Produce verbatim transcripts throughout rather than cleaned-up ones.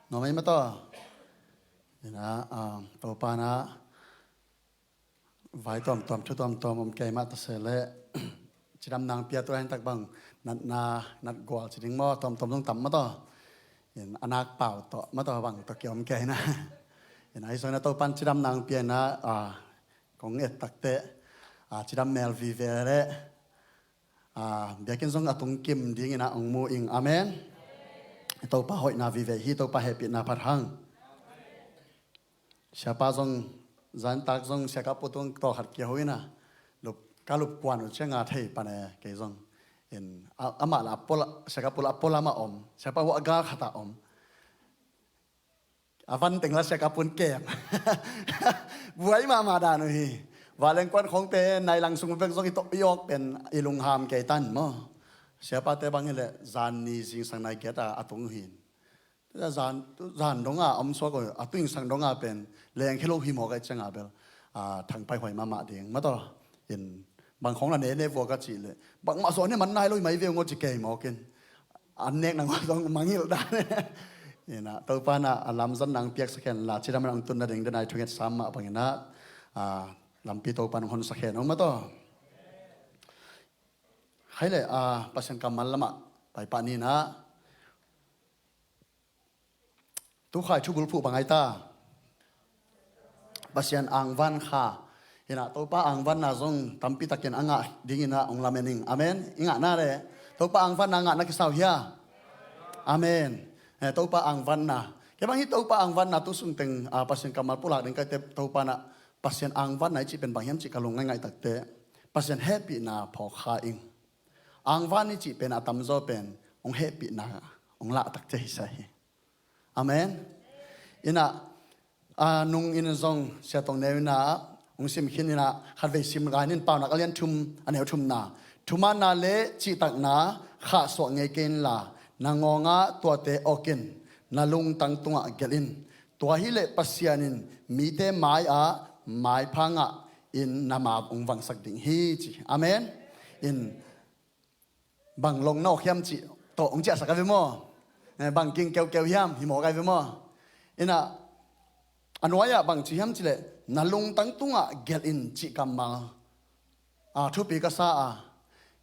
Nuam ei mataw. Ina, ah, Topa na vai tuamtuam, thu tuamtuam om kei mah ta se leh cidam nang pia tua hen tak bang natna, natgual ci ding maw, tuamtuam zong tam mataw. In a nak pau tawh mataw bang tawh kiom kei na. Ina, hi zong na Topan cidam nang pia na, ah, kong et takte, ah, cidam mel vive leh, ah, biakinn zong a tung kim dingin ah hong mu ing. Amen. Topa hoihna vive hi, Topa hehpihna phat hang. Siapa zong, zantak zong, siaka putung tawh khat kia ho ina. Lup, ka lup kuan uh cianga thei pane kei zong. In, a, amah la a pola, siaka pula a pola mah om. Siapa uh a gal khata om. A van teng la siaka pun kem. Buai mahmah dan uh hi. Valengkuan khongte nai lang sung bek zong i tawh i awk pen i lungham kei tan maw. Siapate bang hileh zan ni zingsang nai giat a a tung uh hin. Zan, zan donga om suak uh, a tuingsang donga pen leng khelo hi mawk a i cianga bel, a, thangpai huai mahmah ding mataw. In bang khong la ne ne vua ka cih leh bangmah suak ne man nai lo hi mai ve ngaw ci kei mawk in. An nek nang zong mangilh dan. Ina, Topa na a lamzan nang piaksak hen la, cidam nang tunna ding denai thunget sam mah bangina, a, lampi Topa nang honsak hen ong mataw. Hai le, a, Pasian kammal lamah paipah nina. Tukhai thubul phuh bang ai ta. Pasian angvan kha. Ina, Topa angvanna zong tampi takin a ngah dingina ong lamen ing. Amen. I ngahna le Topa angvanna ngahna kisau hia? Amen. Eh, Topa angvanna. Kei bang hi Topa angvanna tu sung teng, ah, Pasian kammal pulak ding kaite Topa na Pasian angvanna i cih pen bang hiam cih ka lung ngaingai takte Pasian hehpihna phawk kha ing. Angvan i cih pen a tamzaw pen hong hehpihna hong lah takte hi sa hi. Amen. Ina, a, nung in zong siatong neu ina hong sim khin ina khatvei sim lai nin Paunak a lian thum a neu thumna. Thumaanna le cihtakna khahsuah ngei kei inla na ngawngah tuate awkin na lungtang tungah gelh in. Tua hileh Pasian in mite mai-ah maipha ngah in na ma hong vangsak ding hi ci. Amen. In bang long na awk hiam cih tawh hong ciahsak a ve maw? Eh, bang king keukeu hiam hi mawk a ve maw? Ina, a nuai-ah bang ci hiam cileh na lungtang tungah gelh in cih kammal, a, thupi ka sa a,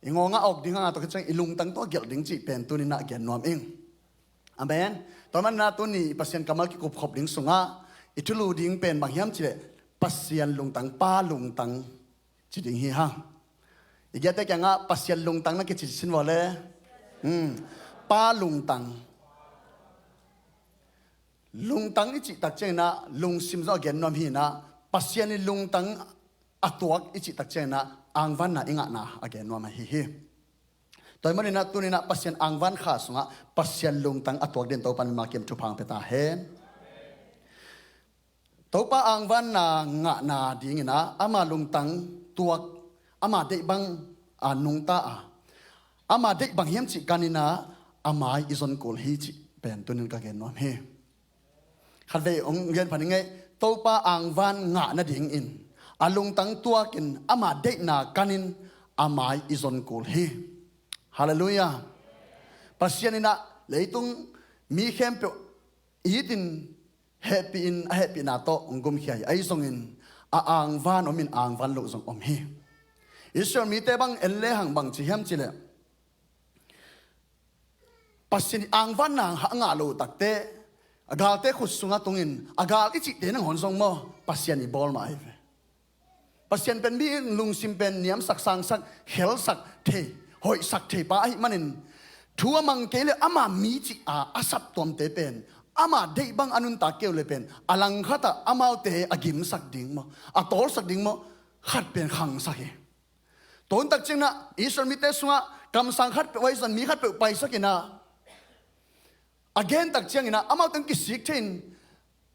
i ngawngah awk ding hanga tawh khit ciang i lungtang tungah gelh ding cih pen tuninah gen nuam ing. Amen. Tua manna tuni i Pasian kammal kikupkhop ding sungah i thulu ding pen bang hiam cileh Pasian lungtang, Pa lungtang ci ding hi hang. I giate kiangah Pasian lungtang na kici sin vua le. Hmm. Pa lungtang. Lungtang i cihtak cianginah lungsim zong a gen nuam hinah Pasian i lungtang a tuak i cihtak cianginah angvanna i ngahna a gen nuam ahi hi. Tua i maninah tuninah Pasian angvan kha sungah Pasian lungtang a tuak din Topan mimal kim thupha hong pia ta hen. Topa angvanna ngahna dinginah ama lungtang tuak, ama deih bang a nungta a, ama deih bang hiam cih kaninah a mai i zon kul hi cih pen tunin ka gen nuam hi. Khatvei hong gen phan i ngeih, Topa angvan ngah nadingin a lungtang tuakin ama deihna kanin a mai i zon kul hi. Halleluiah. Pasian inah leitung mi khempeuh itin hehpih in a hehpihna tawh hong gumkhia hi. Ahi zongin a angvan om in angvan loh zong om hi. Israel mite bang en lehang bang ci hiam cileh Pasian i angvanna a ngah lo takte a galte khut sungah tungin a gal i cihte nangawn zong maw Pasian i bawl mah ahi ve. Pasian pen mi lungsim pen niamsak, sangsak, khelsak thei, hoihsak thei pa ahi manin thu a mang kei le ama mi cih a a saptuamte pen ama deih bang a nuntak keu le pen a langkhatah amaute a gimsak ding maw, a tawlsak ding maw, khat pen khangsak hi. Tua hun tak cianginah Israel mite sungah kamsang khatpeuh ahi zong mi khatpeuh paisak inah a gen tak cianginah amaute hong kisik thei in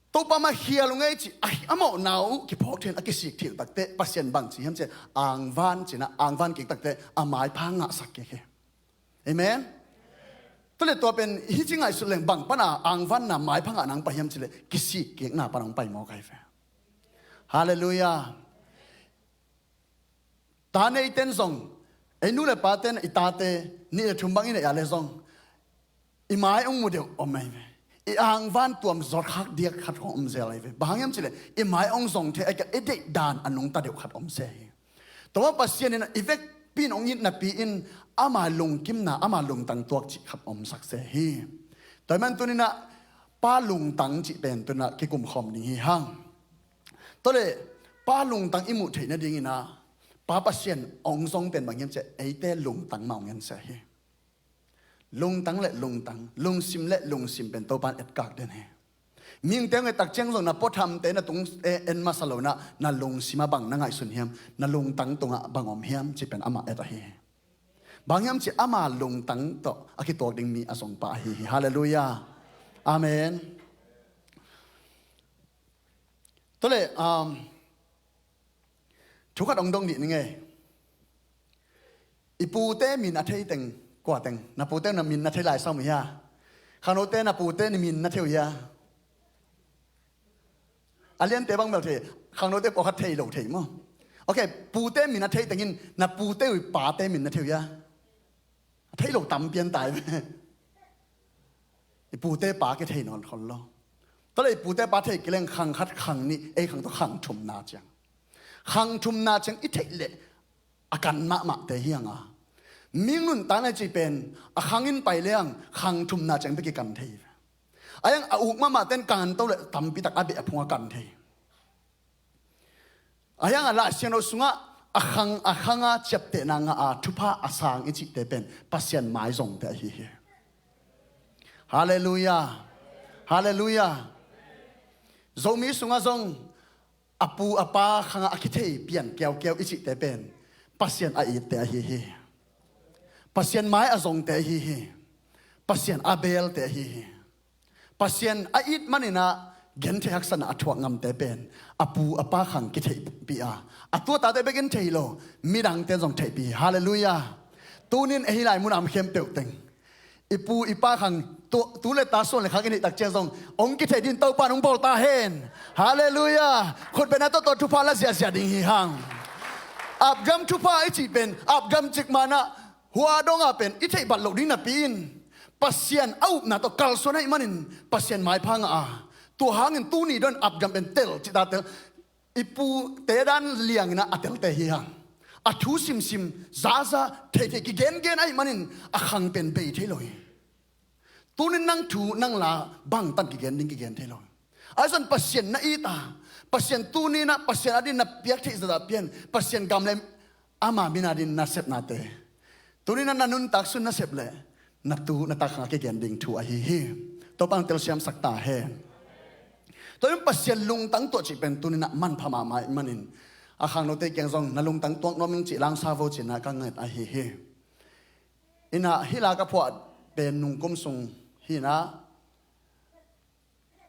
Topa mah khial uh ngei cih a mawhna uh kiphawk thei in a kisik thei uh takte Pasian bang ci hiam cih angvan cinah angvan kik takte a maipha ngahsak kik hi. Amen. Tule tua pen hi ci ngaihsut leng bang pana angvanna maipha ngah nang pai hiam cileh kisik kikna pana hong pai mawk ahi ve. Halleluiah. Ta neiten zong ei nu le paten i tate nih le thum bang i neih a le zong i mai hong mu deuh om ahi ve. i angvan tuam zawt khak diak khat hong om zel ahi ve. Bang hang hiam cih leh i mai hong zong thei ahih kei leh i deih dan a nungta deuh khat om se hi. Tua Pasian in i vekpi in hong it napi in ama lungkimna, ama lungtang tuak cih khat omsak se hi. Tua ahih man tuni-in ah Pa lungtang cih pen tuni-in ah kikum khawm ding hi hang. Tua leh Pa lungtang i muh theih nadingin ah Pa Pasian hong zong pen bang hiam cih leh eite lungtang mah hong en se hi. Lungtang le lungtang, lungsim le lungsim pen Topa'n etkak den hi. Mihingte hong et tak ciang zong na puathamte na tung, eh, en masa lo-in ah na lungsim ah bang na ngaihsun hiam, na lungtang tungah bang om hiam cih pen amah et ahi hi. Bang hiam cih leh ama lungtang tawh a kituak ding mi a zong pa ahi hi. Halleluiah. Amen. Tua leh, um, thu khat hong dong dih ning ei. I pute min a thei teng kua teng? Na pute na min na thei lai sam uh hia? Khangnote na pute na min na thei uh hia? A liante bang bel thei, khangnote pawlkhat thei lo thei maw? Ok, pute min a thei tengin na pute uh i pate min na thei uh hia? A thei lo tam pian tai ve. I pute pa kithei nawn khol lo. Tua leh i pute pa thei kileng khang khat khang nih, ei khang tawh khang thumna ciang. Khang thumna ciang i theih leh a kan mahmahte hi hang a. Mihing nuntakna cih pen a khang in pai leng khang thumna ciang bek i kan thei hi. A hiang a uk mahmahte in kan to leh tampi tak a beh a phung a kan thei. A hiang a Lai Siangtho sungah a khang, a khang a ciaptehna ngah a thupha a sang i cihte pen Pasian mai zongte ahi hi. Halleluiah. Halleluiah. Zomi sungah zong a pu a pa khang ah a kithei pian kiaukiau i cihte pen Pasian a itte ahi hi. Pasian mai a zongte ahi hi. Pasian a belte ahi hi. Pasian a it manin ah gentheih haksatna a thuak ngamte pen a pu a pa khang kitheihpih a, a tu a tate bek in thei lo, midangte zong theihpih hi. Halleluiah. Tuni-in ei lai munah om khempeuh teng i pu i pa khang tu, tu le ta suan le khak i neih tak ciang zong hong kitheih dingin Topa'n hong bawl ta hen. Halleluiah. Khutbetna tawh tawh thupha la ziahziah ding hi hang. Apgam thupha i cih pen apgam cikmah in ah hua dongah pen i theih bat loh ding napi in Pasian a upna tawh kalsuan ahih manin Pasian maipha ngah a, tua hangin tuni dong apgam pen tel cih ta tel. I pute dan liangin ah a telte hi hang. A thu simsim, zaza, theithei kigengen ahih manin a khang pen bei thei lo hi. Tuni nang thu nang la bangtan kigen ding kigen thei lo hi. Ahi zongin Pasian na it a, Pasian tuni-in ah Pasian adingin na piak theih zahzah pian, Pasian gam le ama min adingin na sepnate tuni-in ah na nuntak sung na sep leh na tu na ta khang a kigen ding thu ahi hi. Topa'n telsiamsak ta hen. Tua in Pasian lungtang tuah cih pen tuni-in ah manpha mahmah ahih manin a khangnote kiang zong na lungtang tuak nuam ing ci-in lang sa vo ci-in ah ka nget ahi hi. Inah hih la ka phuah pen nungkum sung hi-in ah,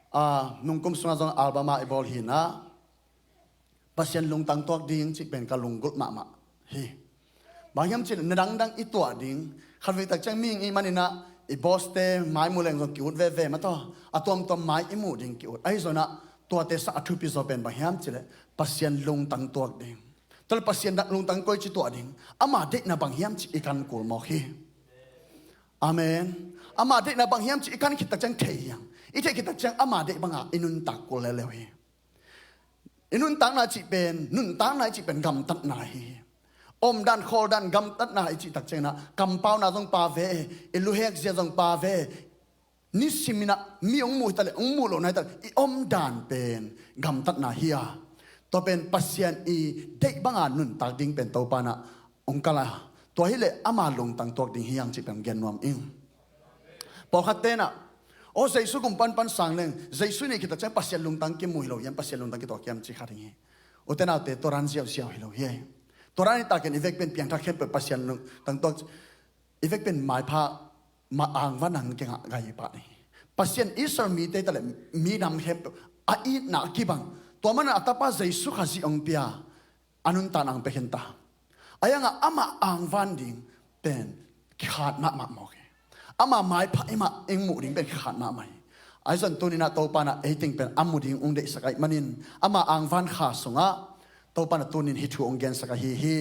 a, nungkum sungah zong album ah i bawl hi-in ah Pasian lungtang tuak ding cih pen ka lunggulh mahmah hi. Bang hiam cih leh na dangdang i tuah ding, khatvei tak ciang mihing i hih manin ah i boss-te mai muh leng zong ki-ut veve mah tawh, a tuamtuam mai i muh ding ki-ut. Ahi zongin ah tuate sangin a thupi zaw pen bang hiam cih leh Pasian lungtang tuak ding. Tua leh Pasian lungtang koici tuah ding, ama deihna bang hiam cih i kan kul mawk hi. Amen. Ama deihna bang hiam cih i kan khit tak ciang thei hi hang. I theih khit tak ciang ama deih banga i nuntak kul leuleu hi. I nuntakna cih pen, nuntakna i cih pen gamtatna hi. Omdan khawldan gamtatna i cih tak ciangin ah kampauna zong pha ve, i luhek zia zong pha ve. Nisim in ah mi hong muh hi ta leh hong muh loh na hi ta leh i omdan pen gamtatna hi a, tua pen Pasian i deih banga nuntak ding pen Topa'n ah hong kal a, tua hi leh ama lungtang tuak ding hi hang cih pen gen nuam ing. Pawlkhatte in ah, aw, Jesu kum panpan sang leng, Jesu i neih khit tak ciang Pasian lungtang kimu hi lo hiam, Pasian lungtang kituak hiam ci kha ding hi. U te nau te, tua dan ziauziau hi lo hi. Tua dan hi takin i vek pen piangthak khempeuh Pasian lungtang tuak, i vek pen maipha, ma angvan hang kingah gai pah ni. Pasian Israel mite ta leh mi nam khempeuh a itna kibang, tua manin a tapa Jesu Khazih hong pia, a nuntakna hong pia khin ta. A hiangah amah angvan ding pen khat mahmah mawk hi. Amah maipha i mah i muh ding pen khat mahmah hi. Ahi zongin tuni-in ah Topa'n ah ei teng pen a mu ding hong deihsak ahih manin ama angvan kha sungah Topa'n ah tuni-in hih thu hong gensak ahi hi.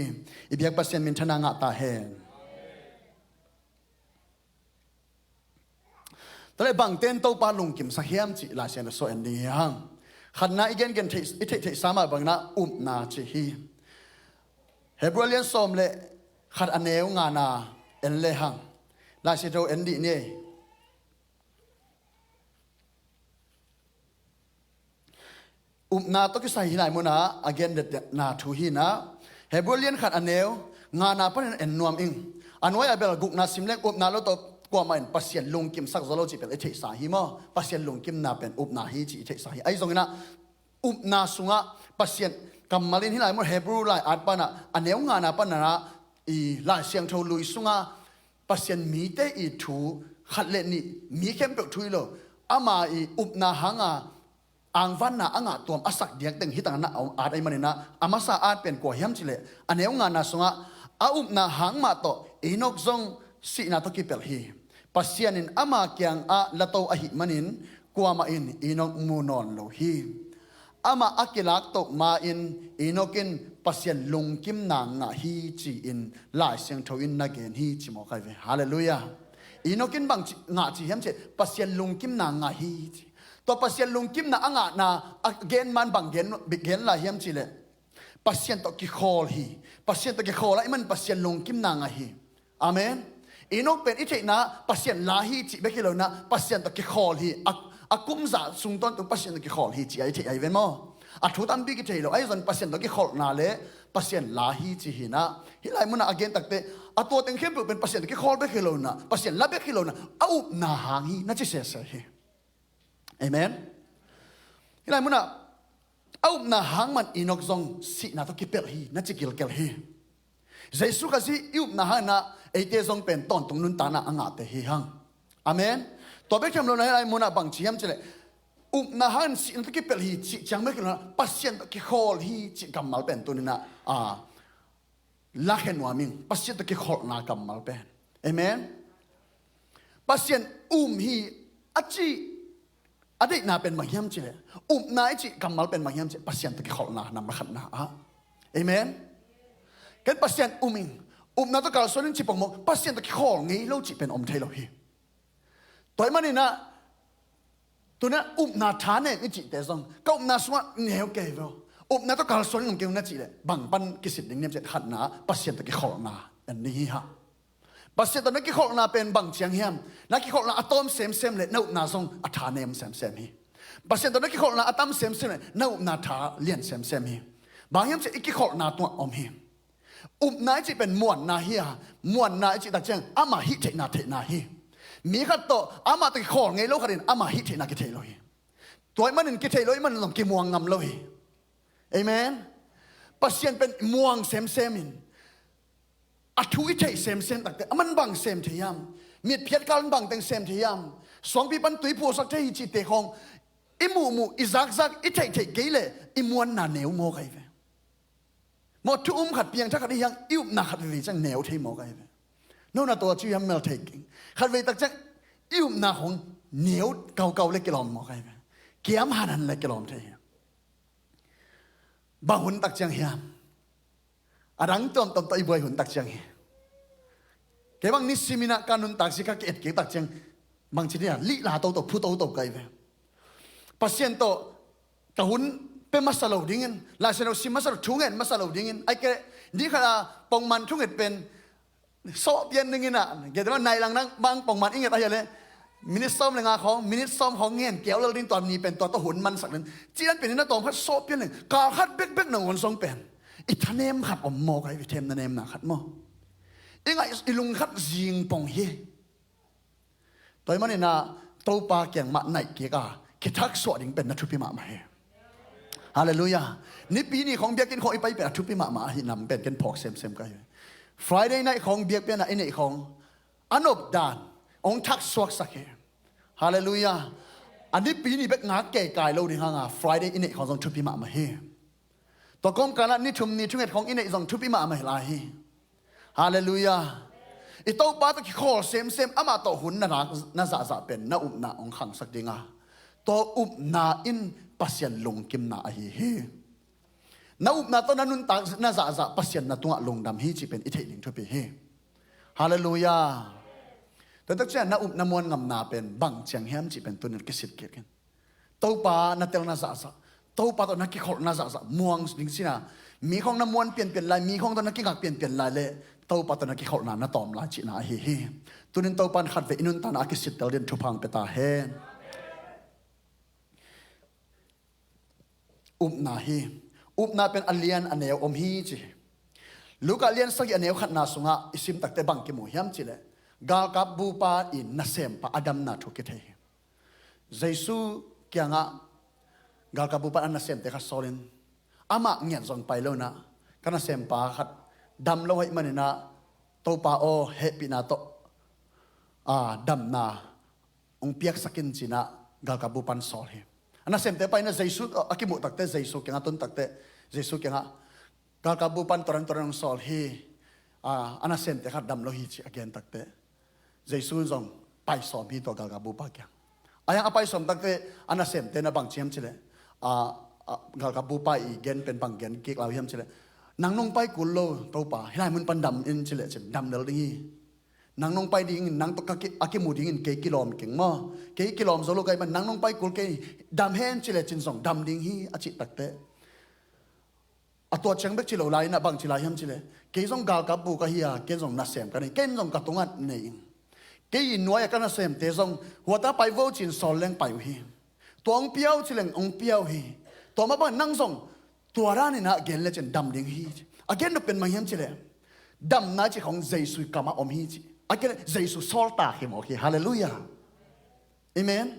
I biak Pasian minthanna ngah ta hen. Tua leh bangten Topa lungkimsak hiam cih Lai Siangtho sung en ding hi hang. Khatna i gengen theih, i theihtheihsa mah bangin ah upna cih hi. Hebrew lian sawm le khat a neu ngana en le hang. Lai Siangtho en dih ni. Upna tawh kisai hi lai munah a gen detna thu hi-in ah, Hebrew lian khat a neu ngana panin en nuam ing. A nuai-ah bel gukna sim leng upna lo tawh kuamah in Pasian lungkimsak zaw lo cih pen i theihsa hi maw? Pasian lungkimna pen upna hi cih i theihsa hi. Ahi zongin ah upna sungah Pasian kammal in hi lai mun Hebrew lai-at panah a neu ngana panah i Lai Siangtho lui sungah Pasian mite i thu khat le nih, mi khempeuh thu hi lo, ama i upna hanga angvanna a ngah tuam a sak diakdiak teng hi tangin ah a at ahih manin ah, a masa at pen kua hiam cih leh a neu ngana sungah a upna hang mah tawh Enok zong sihna tawh kipelh hi. Pasian in ama kiangah lato ahih manin kuamah in Enok mu nawn lo hi. Amah a kilak toh ma-in Enok in Pasian lungkimna ngah hi ci-in Lai Siangtho in na gen hi ci mawk ahi ve. Halleluiah. Enok in bang ci, ngah ci hiam cih leh Pasian lungkimna ngah hi ci. Tua Pasian lungkimna a ngahna a gen man bang gen, gen lai hiam cih leh Pasian tawh kikhawl hi. Pasian tawh kikhawl ahih man Pasian lungkimna ngah hi. Amen. Enok pen i theihna Pasian la hi cih bek hi lo-in ah Pasian tawh kikhawl hi. A, a kum za sung tawntung Pasian tawh kikhawl hi cih a i theih ahi ve maw? A thu tampi kithei lo. Ahi zong Pasian tawh kikholhna le Pasian la hi ci hi-in ah, hi lai munah a gen takteh a tua teng khempeuh pen Pasian tawh kikhawl bek hi lo-in ah, Pasian la bek hi lo-in ah, a upna hang hi na ci sese hi. Amen. Hi lai munah a upna hang man Enok zong sihna tawh kipelh hi na ci kilkel hi. Jesu Khazih i upna hangin ah eite zong pen tawntung nuntakna a ngahte hi hang. Amen. Tua bek tham lo-in ah hi lai munah bang ci hiam cih leh upna hangin sihna tawh kipelh hi cih ciang bek hi lo-in ah Pasian tawh kikhawl hi cih kammal pen tuni-in ah, a, lakhia nuam ing, Pasian tawh kikholhna kammal pen. Amen. Pasian um hi a cih, a deihna pen bang hiam cih leh, upna i cih kammal pen bang hiam cih leh Pasian tawh kikholhna nambat khatna ah. Amen. Ken Pasian um ing, upna tawh kalsuan ing ci pongmawk, Pasian tawh kikhawl ngei lo cih pen om thei lo hi. Tua ahih manin ah, tuni-in upna tha nem i cihte zong, ka upna sungah neu kei ve aw, upna tawh kalsuan ngam kei ung na cih leh bang pan kisit ding hiam cih leh khatna Pasian tawh kikholhna en ding hi hang. Pasian tawh na kikholhna pen bang ciang hiam? Na kikholhna a tawm semsem leh na upna zong a tha nem semsem hi. Pasian tawh na kikholhna a tam semsem leh na upna tha lian semsem hi. Bang hiam cih leh i kikholhna tungah om hi. Upna i cih pen muanna hi a, muanna i cih tak ciang amah hih theihna theihna hi. Mi khat tawh amah tawh kikhawl ngei lo khat in amah hih theihna kithei lo hi. Tua ahih manin kithei lo ahih manin zong kimuang ngam lo hi. Amen. Pasian pen muang semsem in, a thu i theih semsem takteh a man bang sem thei hiam? Mitphiat kal in bang teng sem thei hiam? Suangpi pan tui phuaksak thei hi cihte khawng i muhmuh, i zakzak, i theihtheih kei leh i muanna neu mawk ahi ve. Maw, thu um khat, piangthak khat i hih hang i upna khat veivei ciang neu thei mawk ahi ve. No na tua ci hiam, mel thei keng. Khat vei tak ciang i upna khawng neu kaukau le kilawm mawk ahi ve. Kiam hanhan le kilawm thei hi. Bang hun tak ciang hiam? A dang tuamtuam tawh i buai hun tak ciang hi. Kei bang nisim in ah ka nuntak zia ka ki-et kik tak ciang bangci ding a, lihla toto, phu toto ka hi ve. Pasian tawh ka hun pia masa lo dingin, Lai Siangtho sim masa lo, thu ngen masa lo dingin, ahih kei leh ni khat a pongman thunget pen sawh pian dingin ah, kei te bang nai lang nang bang pongman i nget ahih leh minute sawm le nga khawng, minute sawm khawng ngen keu lel ding, tua ni pen tua tawh hun mansak ding. Ci dan pen in a tawm khat sawh pian ding, kal khat bekbek nangawn zong pen i thanem khat om mawk ahi ve, themna nemna khat maw. I ngaih, i lung khat zing pong hi. Tua ahih manin ah Topa kiang mah naih kik a, kithaksuah ding pen na thupi mahmah hi. Halleluiah. Nipi ni khawng biakinn khawng i pai pen a thupi mahmah ahih nam pen ken phawk semsem ka hi. Friday night khawng biakpiakna i neih khawng a nop dan hong thaksuaksak hi. Halleluiah. A nipi ni bek ngak keikai lo ding hang a, Friday i neih khawng zong thupi mahmah hi. Tua kawmkal ah ni thum ni thunget khawng i neih zong thupi mahmah hi lai hi. Halleluiah. I Topa tawh kikhawl semsem, amah tawh hun na lak, na zahzah pen na upna hong khangsak ding a, tua upna in Pasian lungkimna ahi hi. Na upna tawh na nuntak, na zahzah Pasian na tungah lungdam hi cih pen i theih ding thupi hi. Halleluiah. Tua tak ciang na up na muan ngamna pen bang ciang hiam cih pen tunin kisit kik in. Topa na telna zahzah, Topa tawh na kikholhna zahzah muang ding cina, mi khawng na muan pianpian lai, mi khawng tawh na kingak pianpian lai le Topa tawh na kikholhna na tawm lai cihna ahi hi. Tunin Topa in khatvei i nuntakna a kisittel dingin thupha hong pia ta hen. Upna hi. Upna pen a lian a neu om hi ci hi. Luka lian sagih a neu khatna sungah i sim takte bang kimu hiam cihleh, galkap bupa i nasempa a damna thu kithei hi. Jesu kiangah galkap bupa in a nasemte khat sawlin, amah ngiat zong pai lo inah, ka nasempa khat dam lo ahih maninah Topa aw, hehpihna tawh, a, damna hong piaksak in cinah galkap bupa in sawl hi. A nasemte paina Jesu a kimuh takte, Jesu kiangah tun takte, Jesu kiangah galkap bupa in tuaran tuaran hong sawl hi. A, a nasemte khat dam lo hi ci a gen takte, Jesu in zong pai sawm hi tua galkap bupa kiang. A hiang a pai sawm takte a nasemte na bang ci hiam cihleh, a, a, galkap bupa i gen pen bang gen kik lau hiam cihleh, nang nong pai kul lo Topa, hih lai mun pan dam in cihleh cin dam lel ding hi. Nang nong pai dingin, nang tawh ka ki, a kimu dingin kei kilawm keng maw? Kei kilawm zo lo ka hih man, nang nong pai kul kei, dam hen cihleh cin zong dam ding hi a cih takte, a tua ciang bek ci lo lai inah bang ci lai hiam cihleh, kei zong galkap bu ka hi a, ken zong nasem ka nei, ken zong ka tungah nei in. Kei i nuai a ka nasemte zong huata pai vo cin sawl leng pai uh hi. Tua hong pia uh ci leng hong pia uh hi. Tua mah bang nang zong tua dan inah gen lecin dam ding hi. A gen nop pen bang hiam cihleh, damna cih khong Jesu i kamah om hi ci. A gen Jesu sawltak hi mawk hi. Halleluiah. Amen.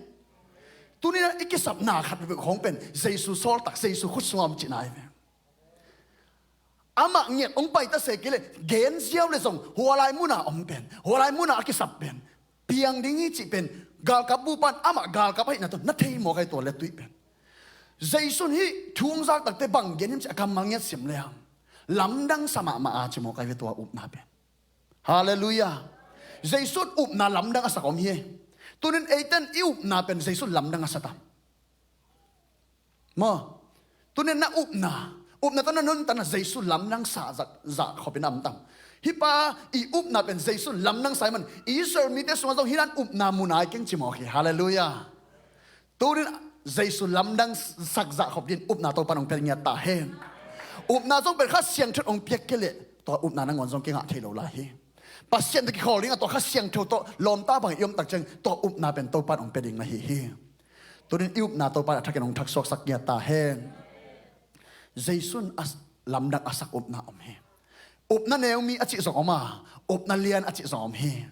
Tuninah i kisapna khat bek khong pen Jesu sawltak, Jesu khut sungah om cihna hi ve. Amah ngiat hong pai ta se kei le gen ziau le zong hua lai muna om pen, hua lai muna a kisap pen piang ding hi cih pen galkap bupa in amah galkap ahihna tawh na thei mawk ahi tua le tuih pen. Jesu in hih thu hong zak takte bang gen hiam cih a kammal ngiat sim le hang, lamdang sa mahmah a ci mawk ahi ve tua upna pen. Halleluiah. Jesu in upna lamdang a sak om hi. Tunin eiten i upna pen Jesu in lamdang a sa tam? Maw? Tunin na upna, upna tawh na nuntakna Jesu lamdang sa zak, zak khopin a om tam? Hih pa i upna pen Jesu lamdang sa ahih man Israel mite sungah zong hih dan upna mu nai keng ci mawk hi. Halleluiah. Tunin Jesu lamdang sak zak khop dingin upna Topa in hong pia ngiat ta hen. Upna zong pen Kha Siangtho in hong piak kei leh tua upna nangawn zong kingah thei lo lai hi. Pasian tawh kikhawl dingah tua Kha Siangtho tawh lawmta bangin i om tak ciang tua upna pen Topa in hong pia ding na hi hi. Tunin i upna Topa in a thakin hong thaksuaksak ngiat ta hen. Jesu in a s-, lamdang a sak upna om hi. Upna neu mi a cih zong om a, upna lian a cih zong om hi.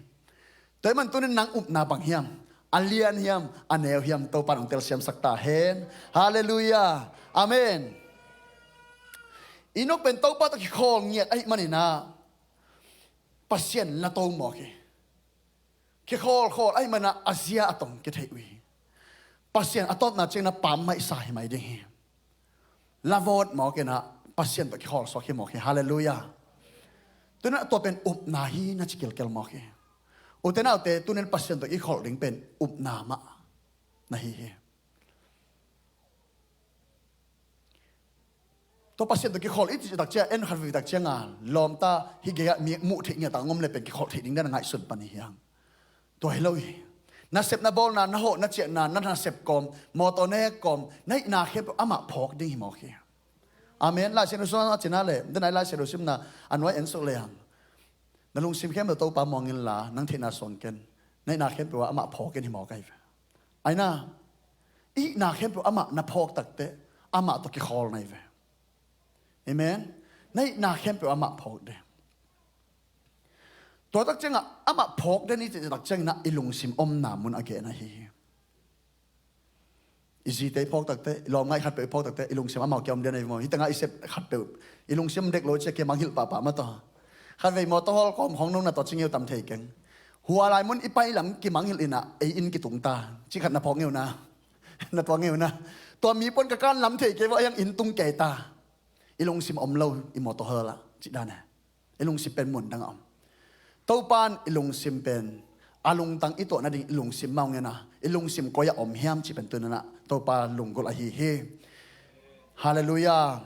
Tua ahih man tunin nang upna bang hiam? A lian hiam, a neu hiam, Topa in hong telsiamsak ta hen. Halleluiah. Amen. Enok pen Topa tawh kikhawl ngiat ahih maninah Pasian la to mawk hi. Kikhawlkhawl ahih manah a zia a tong kithei uh hi. Pasian a tawpna ciangin a pammaih sa hi mai ding hi. Lavawt mawk inah Pasian tawh kikhawl suak hi mawk hi. Halleluiah. Tunin a tua pen upna hi na ci kilkel mawk hi. Ute naute, tunin Pasian tawh i khawl ding pen upna mah na hi hi. Tua Pasian tawh kikhawl i cih tak ciang, en khat vei tak cianga lawmta hih gei-ah mi muh theih ngiat a ngom le pen kikhawl theih ding dan a ngaihsun pan hi hiang. Tua hi lo hi. Na sepna bawlna, na hawh na ciahna, na nasep kawm, mawtaw nek kawm, na hihna khempeuh amah phawk ding hi mawk hi. Amen. Laisiangtho sungah a cina le, den ai Laisiangtho simna a nuai en suk le hang. Na lungsim khempeuh Topa muang inla, nang theihna suang ken. Na hihna khempeuh ah amah phawk in hi mawk ahi ve. Aina, i hihna khempeuh amah na phawk takte, amah tawh kikhawl na hi ve. Amen. Na hihna khempeuh amah phawk de. Tua tak ciangah amah phawk de ni cih tak ciangin ah i lungsim omna mun a gehna hi hi. I zite i phawk takte, i lawmngaih khatpeuh i phawk takte, i lungsim amau kia om den ahi maw? Hih tengah i sep khatpeuh i lungsim dek lo cia kia mangngilh pahpah mah tawh. Khatvei mawtaw hawl kawm khawng nong na tua cingeu tam thei keng. Hua lai mun i pai lam kimangngilh inah ei inn kitung ta. Cih khat na phawk ngeuna. Na tua ngeuna. Tua mi puan ka kan lam thei kei vawh a hiang inn tung kei ta. I lungsim om lo i mawtaw hawl ah. Cih dan e. I lungsim pen mun dangah om. Topa in i lungsim pen a lungtang i tuah nading i lungsim mah hong en a, i lungsim koi-ah om hiam cih pen tuninah Topa lunggulh ahi hi. Halleluiah.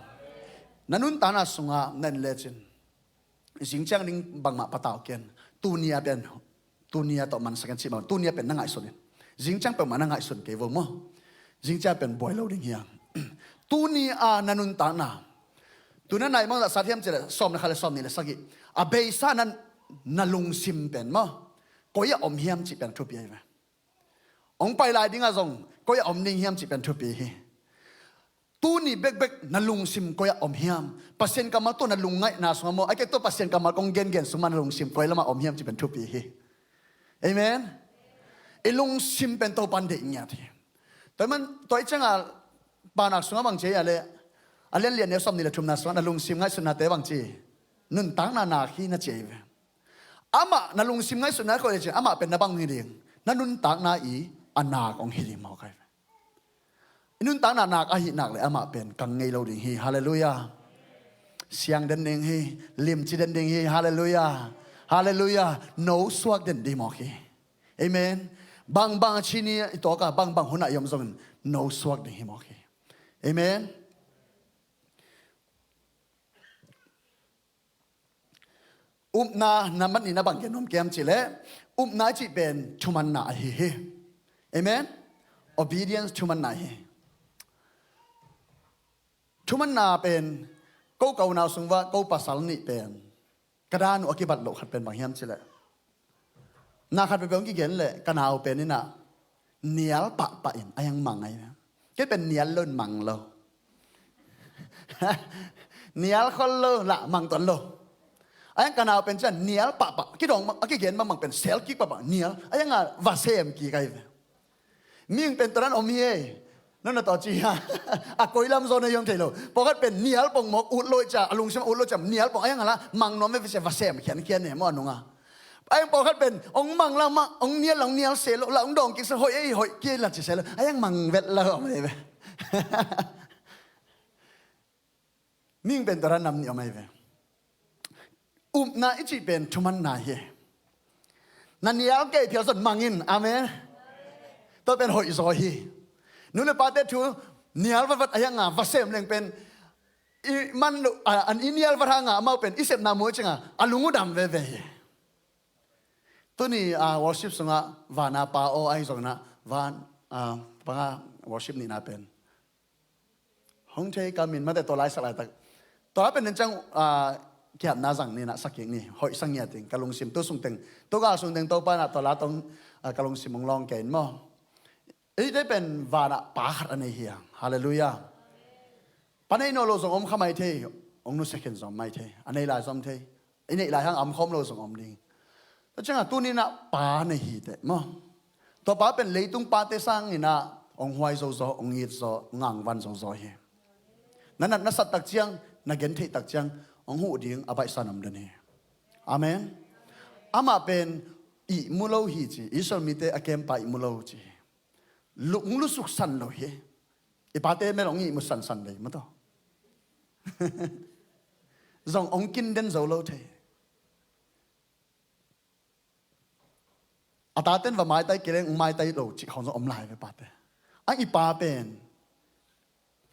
Na nuntakna sungah na en lecin zing ciang ding bangmah patau ken. Tuni-a pen Tuni a tawh mansak in cih mah, tuni a pen na ngaihsun in. Zingciang peuhmah na ngaihsun kei vo maw. Zingciang pen buai lo ding hi hang. Tuni a na nuntakna, tu na nai mangzah sat hiam cih leh sawm le khat le sawm nih le sagih, a beisa na, na lungsim pen maw, koi ah om hiam cih pen thupi ahi ve. Hong pai lai dingah zong koi ah om ding hiam cih pen thupi hi. Tuni bekbek na lungsim koi ah om hiam? Pasian kammal tawh na lungngaihna sungah maw, a kek tawh Pasian kammal kong gengen sungah na lungsim koi lamah om hiam cih pen thupi hi. Amen. I lungsim pen Topan deih ngiat hi. Tua man, tua i ciangah Paunak sungah bang ci a leh, a lian lian neu sawm nih le thumna sungah na lungsim ngaihsutnate bang ci, nuntakna nak hi na ci ahi ve. Amah na lungsim ngaihsutna koih le cin, amah pen na bang hi ding, na nuntakna i a nak hong hi ding mawk ahi ve. I nuntakna nak ahih nak le amah pen kang ngei lo ding hi. Halleluiah. Siang den ding hi. Limci den ding hi. Halleluiah. Halleluiah. No suak den ding mawk hi. Amen. Bangbang a ci ni i tawka bangbang hunah i om zongin no suak ding hi mawk hi. Amen. Upna nambat nihna bang gen nuam ka hiam cih leh, upna i cih pen thumanna ahi hi. Amen. Obedience, thumanna ahi hi. Thumanna pen ko, ka unau sung uah ko pasal nih pen ka dan uh a kibat loh khat pen bang hiam cih leh, na khat peuhpeuh hong kigen leh ka nau pen in ah nial pahpah in a hiang mang ahi. Kei pen nial lo in mang lo. Nial khol lo, lah mang tuan lo. A hiang ka nau pen ciang nial pahpah, kidawng a kigen bangmah pen sel kik pahpah, nial a hiang a va sem kik ahi ve. Mihing pen tua dan om hi ei. Nona tawh ci hia? A koi lam zaw na hiam thei lo. Pawlkhat pen nial pong mawk ut lo i cia, a lungsim ut lo i cia, nial pong a hiang a lah mang nuam ve, va sem khiankhian ne maw a nungah. A hiang pawlkhat pen hong mang lamah hong nial, hong nial se lo, lah hong dawng kik se, hoih ei, hoih kei lah ci se lo, a hiang mang vet lo om ahi ve. Mihing pen tua dan nam nih om ahi ve. Upna i cih pen thumanna hi. Na nial kei phial zong mang in. Amen. Tua pen hoih zaw hi. Nu le pate thu nial vatvat a hiang a va sem leng pen i man lo, a, an i nial vat hang a amau pen i sepna muh i ciang a a lung uh dam veve hi. Tuni a worship sungah vana Pa aw ahi zongin ah van, a, panga worship nihna pen hong thei ka min mate tua lai sak laitak. Tua lai pen nen ciang, a, kiapna zang ni na sak kik ni. Hoih sa ngiat ing, ka lungsim tu sung teng, tu gal sung teng Topa in ah tua lai tawh, a, ka lungsim hong lawng kei in maw. Eite pen vanah Pa khat a nei hi hang. Halleluiah. Pa nei nawn lo zong om kha mai thei, hong nusia khin zong om mai thei. A nei lai zong om thei. I neih lai hang a om khawm lo zong om ding. Tua ciangah tuni in ah Pa nei hi teh maw. Tua Pa pen leitung pate sangin ah hong huai zozaw, hong it zaw, hong angvan zozaw hi. Na nat na sat tak ciang, na gentheih tak ciang hong huh ding a baihsa nam den hi. Amen. Amah pen ihmu lo hi ci, Israel mite a kempa ihmu lo ci hi. Lu, hong lusuk san lo hi. I pate mel hong ihmu sansan dei maw taw. Zong hong kin den zo lo thei. A taten va maitai kei leng hong maitai lo cih khawng zong om lai ve pate. A i Pa pen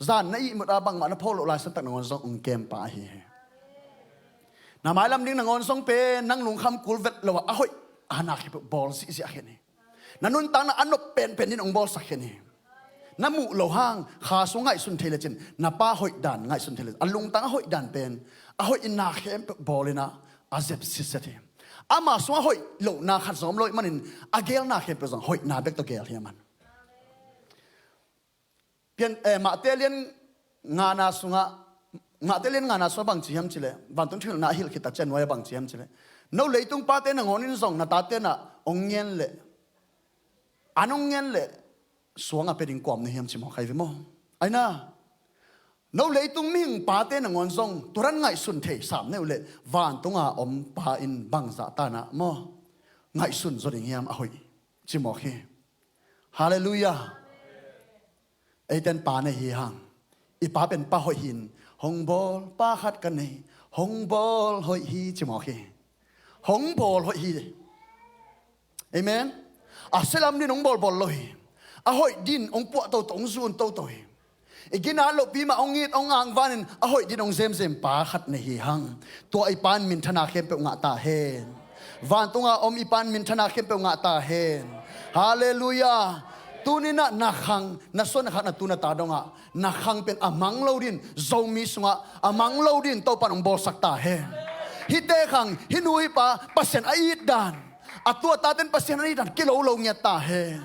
zan na ihmut a bangmah na pho loh lai santak nangawn zong hong kempa ahi hi. Na mailam ding nangawn zong pen nang lungkham kul vet lo a, a hoih a na khempeuh bawl zihziah khin hi. Na nuntakna a nop penpen in hong bawlsak khin hi. Na muh loh hang kha sung ngaihsun thei lecin, na Pa hoih dan ngaihsun thei lecin, a lungtang a hoih dan pen a hoih in na khempeuh bawl in ah a zep sitset hi. Ama sung a hoih lohna khat zong om lo ih manin a gelna khempeuh zong hoihna bek tawh gel hi a man. Pian, eh, Mahte lian ngana sungah, Mahte lian ngana sungah bang ci hiam cileh, vantung thuhilhna a hilh khit tak ciang nuai a bang ci hiam cileh, no leitung pate nangawn in zong na tate nah hong ngen leh, an hong ngen leh suang a pia ding kuam na hiam ci maw, khai ve maw? Aina, no leitung mihing pate nangawn zong tua dan ngaihsun thei sam neu leh vantunga om Pa in bangzah tanah maw ngaihsun zaw ding hiam a hoih ci mawk hi. Halleluiah. Eiten Pa nei hi hang. I Pa pen Pa hoih hi in, hong bawl Pa khat ka nei, hong bawl hoih hi ci mawk hi. Hong bawl hoih hi. Amen. A sia lam din hong bawlbawl lo hi. A hoih din hong puah toto, hong zun toto hi. I gina lohpi mah hong it, hong angvanin a hoih din hong zemzem Pa khat nei hi hang. Tua i Pa in minthana khempeuh ngah ta hen. Vantunga om i Pa'n minthanna khempeuh ngah ta hen. Halleluiah. Tuninah na khang, na suan na khak, na tu na ta dongah na khang pen a mang lo din, Zomi sungah a mang lo din Topa'n hong bawlsak ta hen. Hihte khang, hih nu hih pa Pasian a it dan, a tu a tate'n Pasian a it dan kilo lo ngiat ta hen.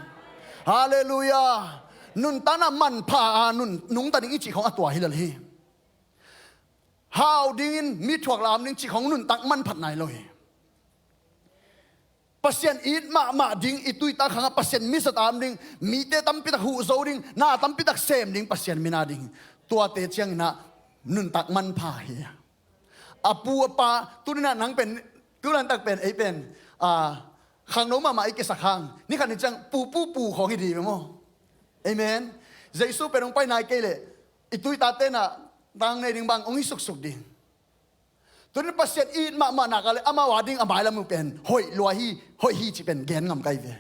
Halleluiah. Nuntakna manpha a nun nungta ding i cih khong a tua hi lel hi. Hau dingin mi thuak lam ding cih khong nuntak manphat nai lo hi. Pasian it mahmah ding, i tu i ta khangah Pasian misa tam ding, mite tampitak huh zo ding, na tampitak sem ding, Pasian min a ding. Tuate cianginah nuntak manpha hi. A pu a pa, tuninah nang pen, tulantak pen, ei pen, a, khangno mahmah i kisak hang, ni khat ni ciang pu pu pu khawng hi dih ve maw? Amen. Jesu pen hong pai nai kei leh i tu i ta tenah tang nei ding bang hong hi suksuk ding. Tunin Pasian it mahmah nak a le amau a ding a mailam uh pen hoih lua hi, hoih hi cih pen gen ngam kai ve.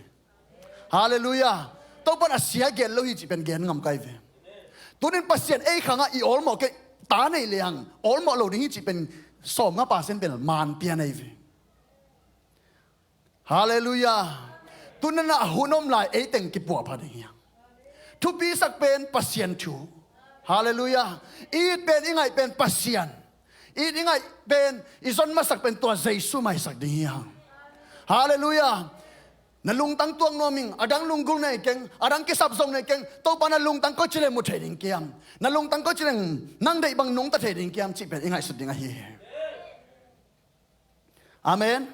Halleluiah. Topa'n a sia gen lo hi cih pen gen ngam kai ve. Tunin Pasian ei khangah i awlmawh kei, ta nei lehang awlmawh lo ding hi cih pen sawm nga percent pen maan pia nei ve. Halleluiah. Tunanah a hun om lai eiteng kipuahpha ding hi hang. Thupisak pen Pasian thu. Halleluiah. I it pen, i ngaih pen Pasian. I it i ngaih pen, i zon masak pen tua Jesu maisak ding hi hang. Halleluiah. Na lungtang tuak nuam ing, a dang lunggulh nei keng, a dang kisap zong nei keng, Topa na lungtang koici leng mu thei ding kiam. Na lungtang koici leng nang deih bang nungta thei ding kiam cih pen i ngaihsut ding ahi hi. Amen.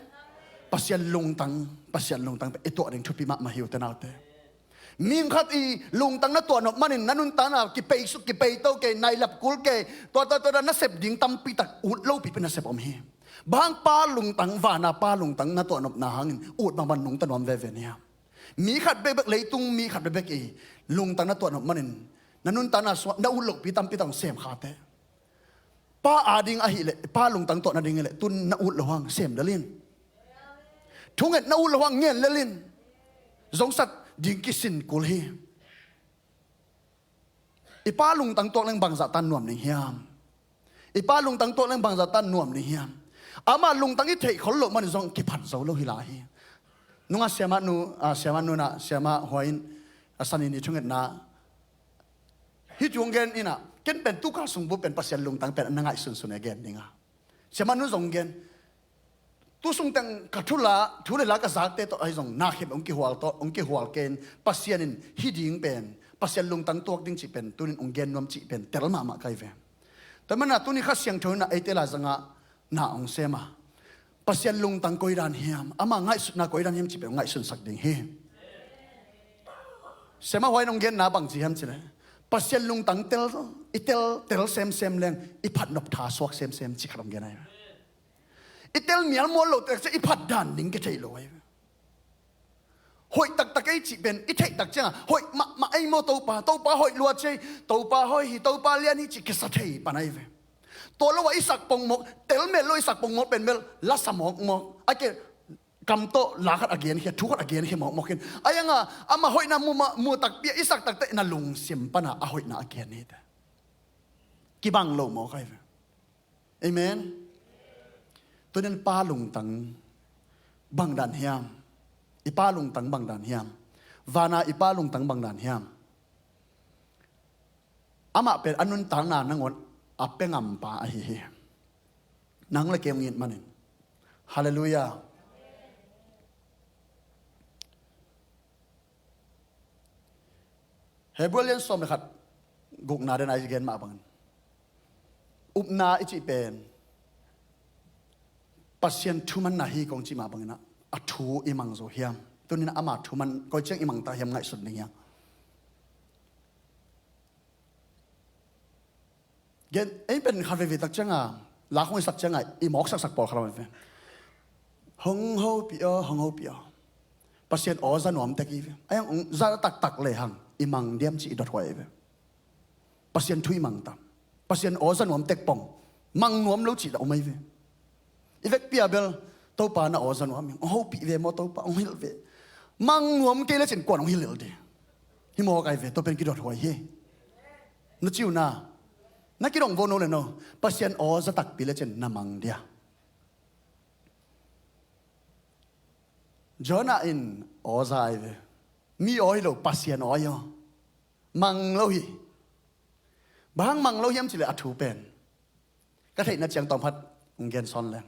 Pasian lungtang, Pasian lungtang pen i tuah ding thupi mahmah hi uh te naute. Mihing khat i lungtang na tuah nop manin na nuntakna kipeisuk, kipeito kei, nailap kul kei, tua, tua, tua, na sep ding tampitak ut lopi pen na sep om hi. Bang hang Pa lungtang, vana Pa lungtang na tuah nopna hangin ut bangbang nungta nuam veve ni hiam? Mi khat bekbek, leitung mi khat bekbek i lungtang na tuah nop manin na nuntakna sungah na ut lopi tampitak hong sem khate. Pa a ding ahileh, Pa lungtang tuah nading hileh, tun na ut loh hang sem lel in. Thunget na ut loh hang ngen lel in. Zongsat ding kisin kul hi. I Pa lungtang tuak leng bangzah tan nuam ding hiam? I Pa lungtang tuak leng bangzah tan nuam ding hiam? Ama lungtang i theih khol loh manin zong kiphat zo lo hi lai hi. Nunga siamah nu, ah, siamah nu na, siamah huai in, a sani ni thungetna hih thu hong gen inah, ken pen tukal sung bu pen Pasian lungtang pen na ngaihsunsun e gen dinga. Siamah nu zong gen, tu sung teng ka thu la, thu le la ka zakte tawh ahi zong na khempeuh hong kihual tawh, hong kihual kei in, Pasian in hih ding pen, Pasian lungtang tuak ding cih pen, tunin hong gen nuam cih pen tel mahmah kai ve. Tua manah tuni Kha Siangtho inah eite lai zangah na hong sem a, Pasian lungtang koidan hiam, ama ngaihsutna koidan hiam cih pen hong ngaihsunsak ding hi. Siamah huai in hong genna bang ci hiam cih leh, Pasian lungtang tel, i tel, tel semsem leng i phatnop tha suak semsem cih khat hong gen ahi. I tel mialmual lo tek ciang i phat dan ding kithei lo ahi. Hoih taktak ei cih pen i theih tak cianga hoih mahmah ei maw Topa, Topa hoih lua cei, Topa hoih hi, Topa lian hi cih kisa thei pan ahi ve. Tua lo a i sak pongmawk, tel mel lo i sak pongmawk pen bel lasa mawkmawk a ke, kam tawh la khat a genkhia, thu khat a genkhia mawkmawk in. A ianga ama hoihna mu mah, mu takpi a i sak taktak na lungsim pana a hoihna a gen hi te. Kibang lo mawk ahi ve. Amen. Tunin Pa lungtang bang dan hiam? I Pa lungtang bang dan hiam? Vana i Pa lungtang bang dan hiam? Amah pen a nuntakna nangawn a pia ngampa ahi hi. Nang le kei hong it manin. Halleluiah. Hebru lian sawm le khat, gukna den a i gen mah bangin, upna i cih pen Pasian thumanna hi kong cih mah bangin a thu i mang zo hiam? Tunin ama thuman koi ciang i mang ta hiam ngaihsun ding hiam? Gen, ei pen khat veve tak cianga, la khong i sak cianga i mawk saksak pawl khat om ve. Hong hopih aw, hong hopih aw. Pasian aw za nuam tek i ve. Ai hong za taktak lehang i mang diam cih i dot huai i ve. Pasian thu i mang tam. Pasian aw za nuam tek pong mang nuam lo cih dah om ai ve. I vekpi a bel, Topa na aw za nuam hi, hong hopih ve maw Topa, hong hilh ve. Mang nuam kei lecin kuan hong hilh hilh dih. Hi mawk ai ve, tua pen kidot huai hi. Na ci uh na, na kidong vo no le no, Pasian aw za takpi lecin na mang dia. Jonah in aw za ahi ve. Mi aw hi lo, Pasian aw hi aw. Mang lo hi. Bang hang mang lo hiam cih leh a thu pen ka theihna ciang tawm khat hong gen sawn leng.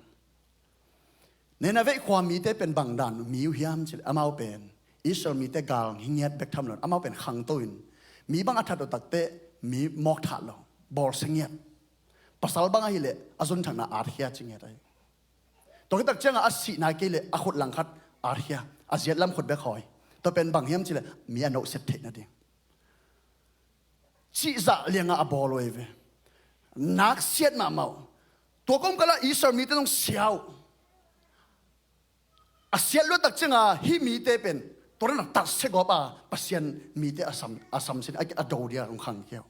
Nineveh khua mite pen bang dan mi uh hiam cih leh amau pen Israel mite gal hi ngiat bek tham lo in amau pen khangto in mi bang a that uh takteh mi mawk that lo, bawlsia ngiat. Pasal bang ahih leh a zunthakna at khia ci ngiat ahi. Tua khit tak ciangah a sihna kei leh a khut langkhat at khia, a ziat lam khut bek hawi. Tua pen bang hiam cih leh mi a nohset theih nading. Cihzah liangah a bawl uh ahi ve. Naksiat mahmah uh. Tua kawmkal ah Israel mite zong sia uh. A siat luat tak ciangah hih mite pen tua dan a tatsia gawp a Pasian mite a sam, a sam sin a, a do dia hong khang khia uh.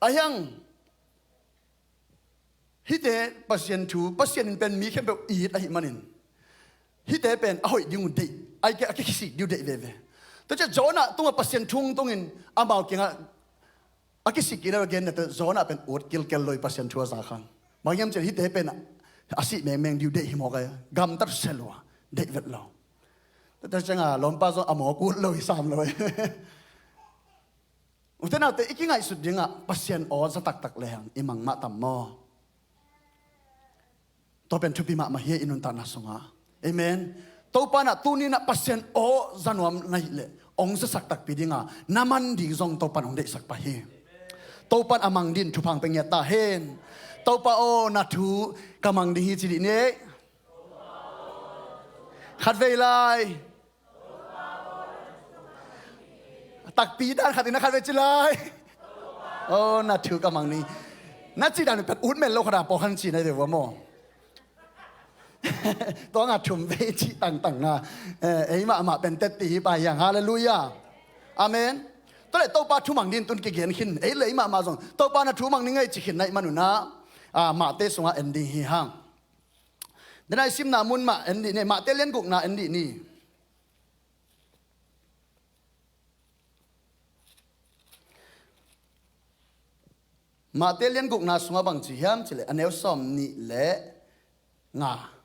Ahi hang hihte Pasian thu, Pasian in pen mi khempeuh it ahih manin hihte pen a hoih ding uh deih, a ki, a kisik ding uh deih veve. Tua ciah Jonah tungah Pasian thu tungin amau kiangah a kisik kik na gen na teh Jonah pen ut kilkel lo hi, Pasian thu a za khang. Bang hiam cih leh hihte pen a sih mengmeng ding uh deih hi mawk a, gamtat sia lua, deih vet lo. Tua ciangah lawmpa zong a mawk ut lo hi, sam lo hi. Ute naute, i kingaihsut dingah Pasian aw za taktak lehang i mang mah tam maw? Tua pen thupi mahmah hi i nuntakna sungah. Amen. Topa in ah tuni in ah Pasian aw za nuam na hih leh hong zasak takpi ding a, na man ding zong Topa in hong deihsak pah hi. Topa in a mang ding thupha hong pia ngiat ta hen. Topa aw, na thu ka mang ding hi ci dih ni. Khatvei lai. Takpi dan khat in a khatvei ci lai. Oh, na thu ka mang ni. Na cih dan pen ut mel lo khat a pawlkhat in ci na hi ve vua maw. Tua ngah thum vei cih tangtang na. Eh, ei mahmah pen tetti hi pah hi hang. Halleluiah. Amen. Tua leh Topa thu mang ding tun kigen khin. Ei leh ei mahmah zong Topa na thu mang ni ngei ci khin na hih man un ah, ah, Mate sungah en ding hi hang. Dena i simna mun mah en dih ni, Mate lian gukna en dih ni. Mate lian gukna sungah bang ci hiam cih leh a neu sawm nih leh nga.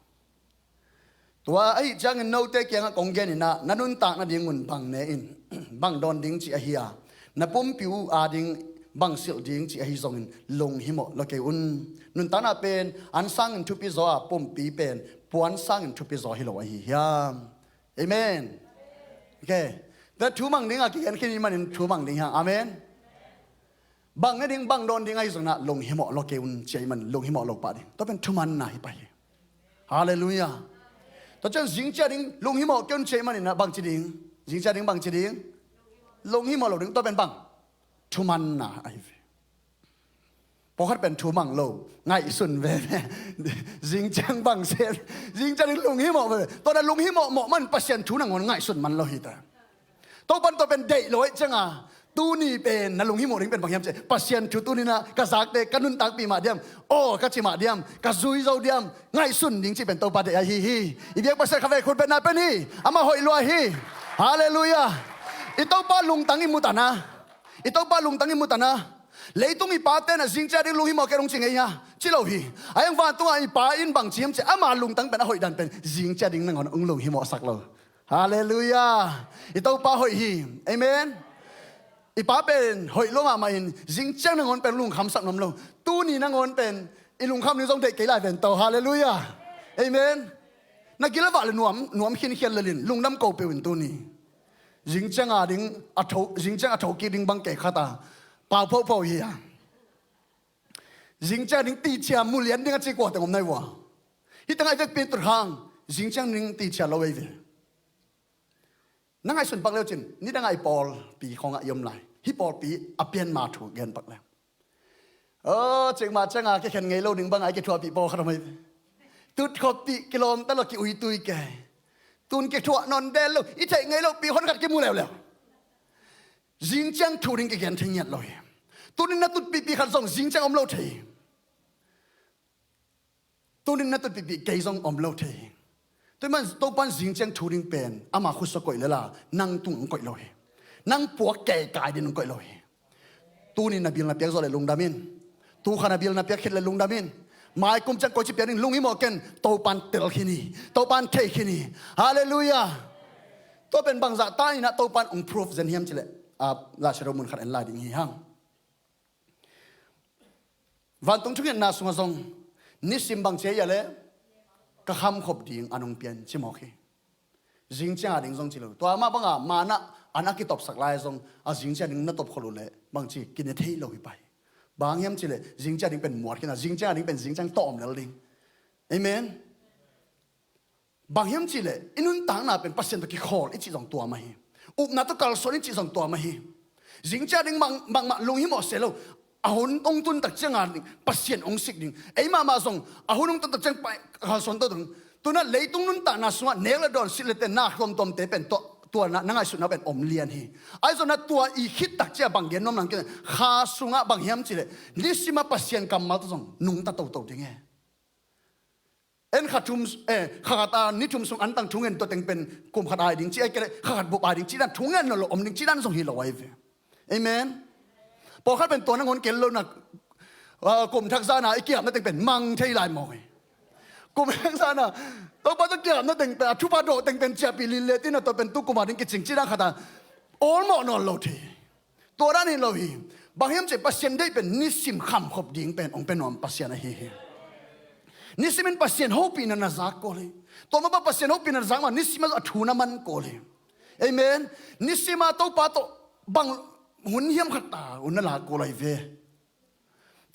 Tua ahih ciangin note kiangah kong gen in ah, na nuntak nading un bang ne in, bang dawn ding cih ahi a, na pumpi uh ading bang silh ding cih ahi zongin lunghimawh lo kei un. Nuntakna pen an sangin thupi zaw a, pumpi pen puan sangin thupi zaw hi lo ahi hiam? Amen. Okay. Tua thu mang ding a kigen khin i manin thu mang ding hi hang. Amen. Bang ne ding, bang dawn ding ahi zongin ah lunghimawh lo kei un ci ahih manin lunghimawh lo pah ding. Tua pen thumanna hi pah hi. Halleluiah. Tua ciang zing ciang ding lunghimawh kei un ci ahih manin ah bang ci ding? Zing ciang ding bang ci ding? Lunghimawh lo ding. Tua pen bang? Thumanna ahi ve. Pawlkhat pen thu mang lo, ngaihsun veve. Zing ciang bang se, zing ciang ding lunghimawh veve. Tua na lunghimawh mawh man Pasian thu nangawn ngaihsun man lo hi ta. Topa in tua pen deih lo ahih ciangin tuni pen na lunghimawh ding pen bang hiam cih leh, Pasian thu tuni in ah ka zakte ka nuntakpih mah diam, aw ka ci mah diam, ka zui zo diam, ngaihsun ding cih pen Topa deih ahi hi. I biak Pasian khatvei khut betna pen hi. Amah hoih lua hi. Halleluiah. I Topa lungtang i mu ta na. I Topa lungtang i mu ta na. Leitung i pate in ah zing ciang ding lunghimawh kei un hong ci ngei hia? Ci lo hi. Ahi hang vantungah i Pa in bang ci hiam cih leh ama lungtang pen a hoih dan pen zing ciang ding nangawn hong lunghimawhsak lo. Halleluiah. I Topa hoih hi. Amen. I Pa pen hoih lua mahmah in zing ciang nangawn pen lungkhamsak nuam lo. Tuni nangawn pen i lungkham ding zong deih kei lai ven to. Halleluiah. Amen. Na gil a vah leh nuam, nuam khinkhian lel in, lungdam ko peuh in tuni. Zing ciang a ding a tho, zing ciang a tho kik ding bang kei khat a pau phopho hi a. Zing ciang ding ticia mulian ding a ci kua teng om nai vua. Hih tengah i vekpi in tut hang zing ciang ding ticia lo ei ve. Na ngaihsun pak leu cin, nidang a i pawlpi khawngah i om lai. Hih pawlpi a pianma thu gen pak leu. Aw, cikmah ciangah kikhen ngei lo ding bangah i kithuahpih pawlkhat om hi. Tutkhopih kilawm ta lo, ki-uitui kei. Tun kithuah nawn del lo, i theih ngei lo pi honkhat kimu leuleu. Zing ciang thu ding kigen thei ngiat lo hi. Tunin na tutpihpih khat zong zing ciang om lo thei hi. Tunin na tutpihpih kei zong om lo thei hi. Tua ahih man Topa in zing ciang thu ding pen ama khutsa koih lel a, nang tung hong koih lo hi. Nang puak keikai ding hong koih lo hi. Tunin na bil na piak zawh leh lungdam in. Tukhan a bil na piak khit leh lungdam in. Mai kum ciang koici piang ding lunghimawh ken Topan tel khin hi. Topan thei khin hi. Halleluiah. Tua pen bangzah ta inah Topan ong proof zen hiam cileh, ah, Lai Siangtho mun khat en lai ding hi hang. Vantung thungetna sungah zong nisim bang ci a hia le ka khamkhop ding an ong pian ci mawk hi. Zing ciang a ding zong ci lo. Tua mah banga manah an a kitopsak lai zong a zing ciang ding na topkhol uh leh bangci kine thei lo hi pai. Bang hiam cileh zing ciang ding pen muat khin a, zing ciang a ding pen zing ciang tawh om lel ding. Amen. Bang hiam cileh i nuntakna pen Pasian tawh kikhawl i cih zong tua mah hi. Upna tawh kalsuan i cih zong tua mah hi. Zing ciang ding bang, bangmah lunghimawh se lo. A hun ong tun tak cianga ding Pasian ong sik ding. Ei mahmah zong a hun ong tun tak ciang pai kalsuan to ding. Tunah leitung nuntakna sungah nek le dawn, silh le ten, na tuamtuamte pen tua, tua na, na ngaihsutna pen om lian hi. Ahi zongin tua i khit tak ciang bang gen nuam nang kei, kha sungah bang hiam cileh nisimah Pasian kammal tawh zong nungta toto ding e. En kha thum, eh, kha khat a ni thum sung antang thungen tua teng pen kum khat ai ding ci ai kei le kha khat bup ai ding ci dan thungen nawn lo om ding ci dan zong hi lo ai ve. Amen. Pawlkhat pen tua nangawn kel lo na, ah, kum thak zana i kiapna teng pen mang thei lai mawk hi. Kum thak zana Topa tawh kiapna teng pen a thupha dawh teng pen ciahpih lin le tina tua pen tu kuma ding kicing ci dan khat a awlmawh nawn lo thei. Tua dan hi lo hi. Bang hiam cih Pasian deih pen nisim khamkhop ding pen ong pe nuam Pasian ahi hi. Nisimin Pasian hopihna na zak kul hi. Tua mah bang Pasian hopihna na zak mah nisim a thu na man kul hi. Amen. Nisim a Topa tawh bang hun hiam khat ta un na lak kul ahi ve.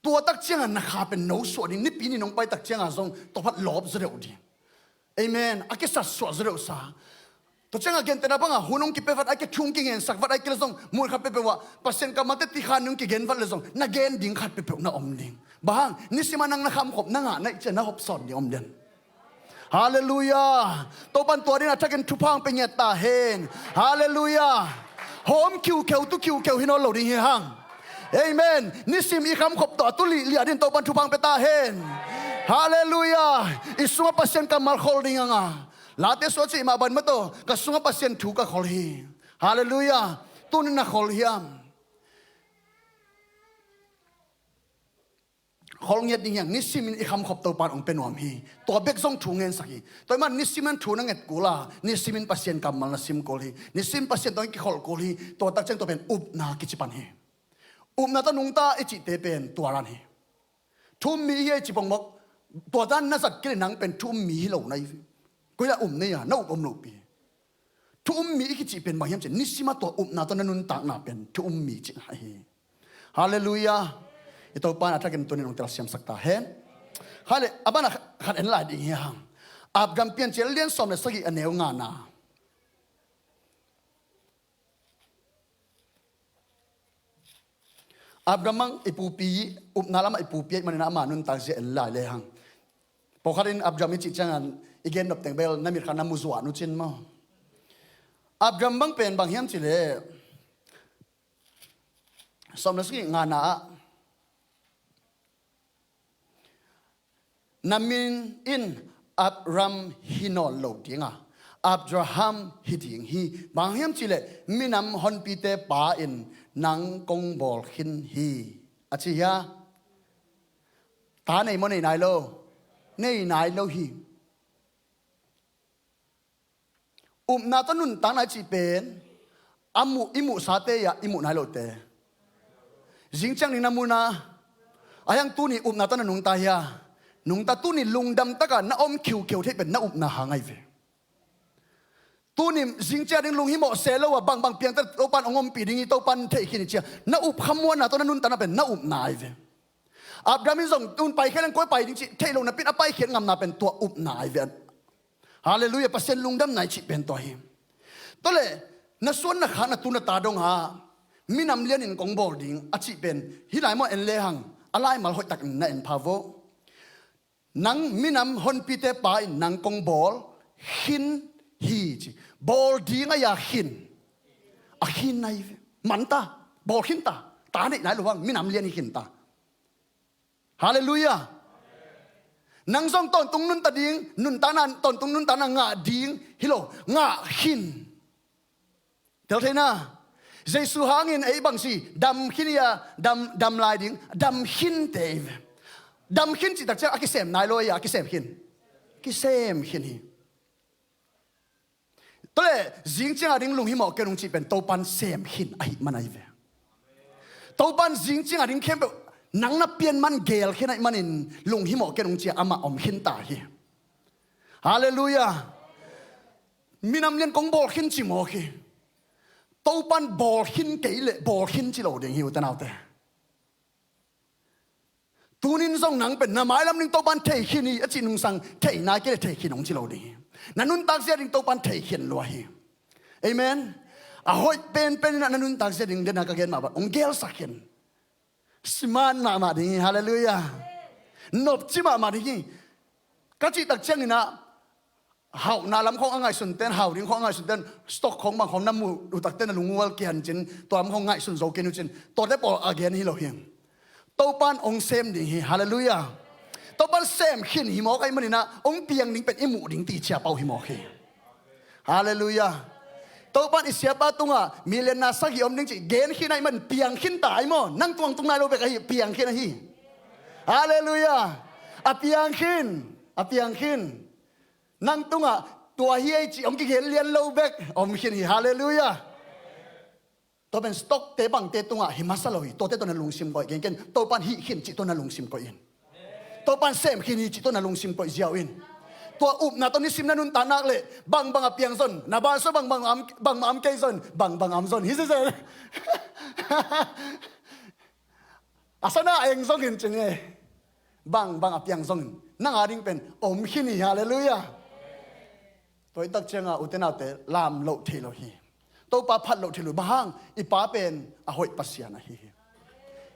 Tua tak cianga na kha pen no suah ding, nipi ni nong pai tak cianga zong tawphat lawp zaw deuh ding. Amen. A kisat suah zaw deuh sa. Tua cianga gentehna banga hun hong kipia vat ai kei, thu hong kigensak vat ai kei le zong mun khat peuhpeuh ah Pasian kammalte ti khan hong kigen vat le zong na gen ding khat peuhpeuh na om ding. Bang hang, nisim a nang na khamkhop na ngah naih ciang na hopsawn ding om den. Halleluiah. Topan tua dingin a thakin thupha hong pe ngiat ta hen. Halleluiah. Hawm khiukheu tu khiukheu hi nawn lo ding hi hang. Amen. Nisim i khamkhop tawh a tu lihliah dingin Topan thupha hong pe ta hen. Halleluiah. I sungah Pasian kammal khol ding hang a. Late sua cih mah ban mah tawh ka sungah Pasian thu ka khol hi. Halleluiah. Tunin na khol hiam? Khol ngiat ding hiang, nisimin i khamkhop Topan ong pe nuam hi. Tua bek zong thu ngensak hi. Tua ahih man nisimin thu na nget kul a, nisimin Pasian kammal na sim kul hi. Nisimin Pasian tawh kikholh kul hi. Tua tak ciang tua pen upna kici pan hi. Upna tawh nungta i cihte pen tua dan hi. Thu um mi hi a i ci pongmawk. Tua dan na zat kei le nang pen thu um mi hi lo na hi. Koi ah um nei a, na up om lopi. Thu um mi i kicih pen bang hiam cih, nisim a tua upna tawh na nuntakna pen thu um mi cihna hi. Halleluiah. I Topa in a thakin tunin hong telsiamsak ta hen. Hale, a banah khat en lai ding hi hang. Abraham Piancil lian sawm le sagih a neu ngana. Abraham bang i pupi, upna lamah i pupi ahih manin ama nuntak zia en lai le hang. Pawlkhat in Abraham i cih ciangin i gen nop teng bel na mit kha na mu zuah nu cin maw? Abraham bang pen bang hiam cih leh sawm le sagih ngana ah na min in Abram hi nawn lo ding a, Abraham hi ding hi. Bang hiam cih leh minam honpite pa in nang kong bawl khin hi, a ci hia? Ta nei maw nei nai lo? Nei nai lo hi. Upna tawh nuntakna i cih pen a muh, i muhsate ia i muh nai lohte. Zing ciang ding na mu na. Ahi hang tuni upna tawh na nungta hia? Nungta. Tuni lungdam taka na om khiukheu theih pen na upna hang ahi ve. Tuni zing ciang ding lunghimawh se lo a bangbang piangte Topan hong ompih ding hi, Topan theih khin hi cia na up khamuanna tawh na nuntakna pen na upna ahi ve. Abraham in zong tun paikhia leng koi pai ding cih theih lo napi in a paikhiat ngamna pen tua upna ahi ve. Halleluiah, Pasian lungdamna i cih pen tua hi. Tua leh na suan na khak na tu na ta dong a minam lianin kong bawl ding a cih pen hih lai maw en le hang, a laimal hoihtakin na en pha vo. Nang minam honpite pa in nang kong bawl khin hi ci. Bawl ding a ia khin. A khin ahi ve. Man ta. Bawl khin ta. Ta neih nai lo hang minam lian hi khin ta. Halleluiah. Nang zong tawntung nunta ding, nuntakna, tawntung nuntakna ngah ding hi lo, ngah khin. Tel thei na. Jesu hangin ei bang si, dam khin ia, dam, dam lai ding, dam khinte ei ve. Dam khin cih tak ciang a kisem nai lo a, a kisem khin. Kisem khin hi. Tua leh zing ciang a ding lunghimawh ken ung cih pen Topan sem khin ahih man ahi ve. Topan zing ciang a ding khempeuh nang na pian man gel khin ahih manin lunghimawh ken ung ci-a amah om khin ta hi. Halleluiah. Minam lian kong bawl khin ci mawk hi. Topan bawl khin kei leh bawl khin ci lo ding hi, ute naute. Tunin zong nang pen na mailam ding Topan thei khin hi a cih nungsang, thei nai kei leh thei khin hong ci lo ding hi. Na nuntak zia ding Topan thei khin lua hi. Amen. A hoih penpen in ah na nuntak zia ding, den a ka gen mah bang hong gelsak khin. Siman mahmah ding hi. Halleluiah. Nopci mahmah ding hi. Ka cih tak ciangin ah hauhna lam khawng a ngaihsun ten, hau ding khawng a ngaihsun ten, stock khawng bang khawng na muh uh tak ten na lungual kian cin, tua lam khawng ngaihsun zo kei un cin, tuate pawl a gen hi lo hi. Topan hong sem ding hi. Halleluiah. Topan sem khin hi mawk ahih manin ah hong piang ding pen i muh ding ti ciapau hi mawk hi. Halleluiah. Topan i siapa tungah million na sagih om ding cih gen khin ahih man piang khin ta ahi maw? Nang tungah hong tung nai lo bek ahi, piang khin ahi. Halleluiah. A piang khin. A piang khin. Nang tungah tua hi ei cih hong kigen lian lo bek om khin hi. Halleluiah. Tua pen stockte bangte tungah hi masa lo hi. Tuate tawh na lungsim koih gengen. Topan hih khin cih tawh na lungsim koih in. Topan sem khin hi cih tawh na lungsim koih ziau in. Tua upna tawh nisim na nuntak nak leh bangbang a piang zon, na bansa bangbang am, bangbang am kei zon, bangbang am zon hi zezen. A sana a eng zongin cin e. Bangbang a piang zongin nang a ding pen om khin hi. Halleluiah. Tua hi tak cianga ute naute lam loh thei lo hi. Topa phat loh thei lo. Bang hang? I pa pen a hoih Pasian ahi hi.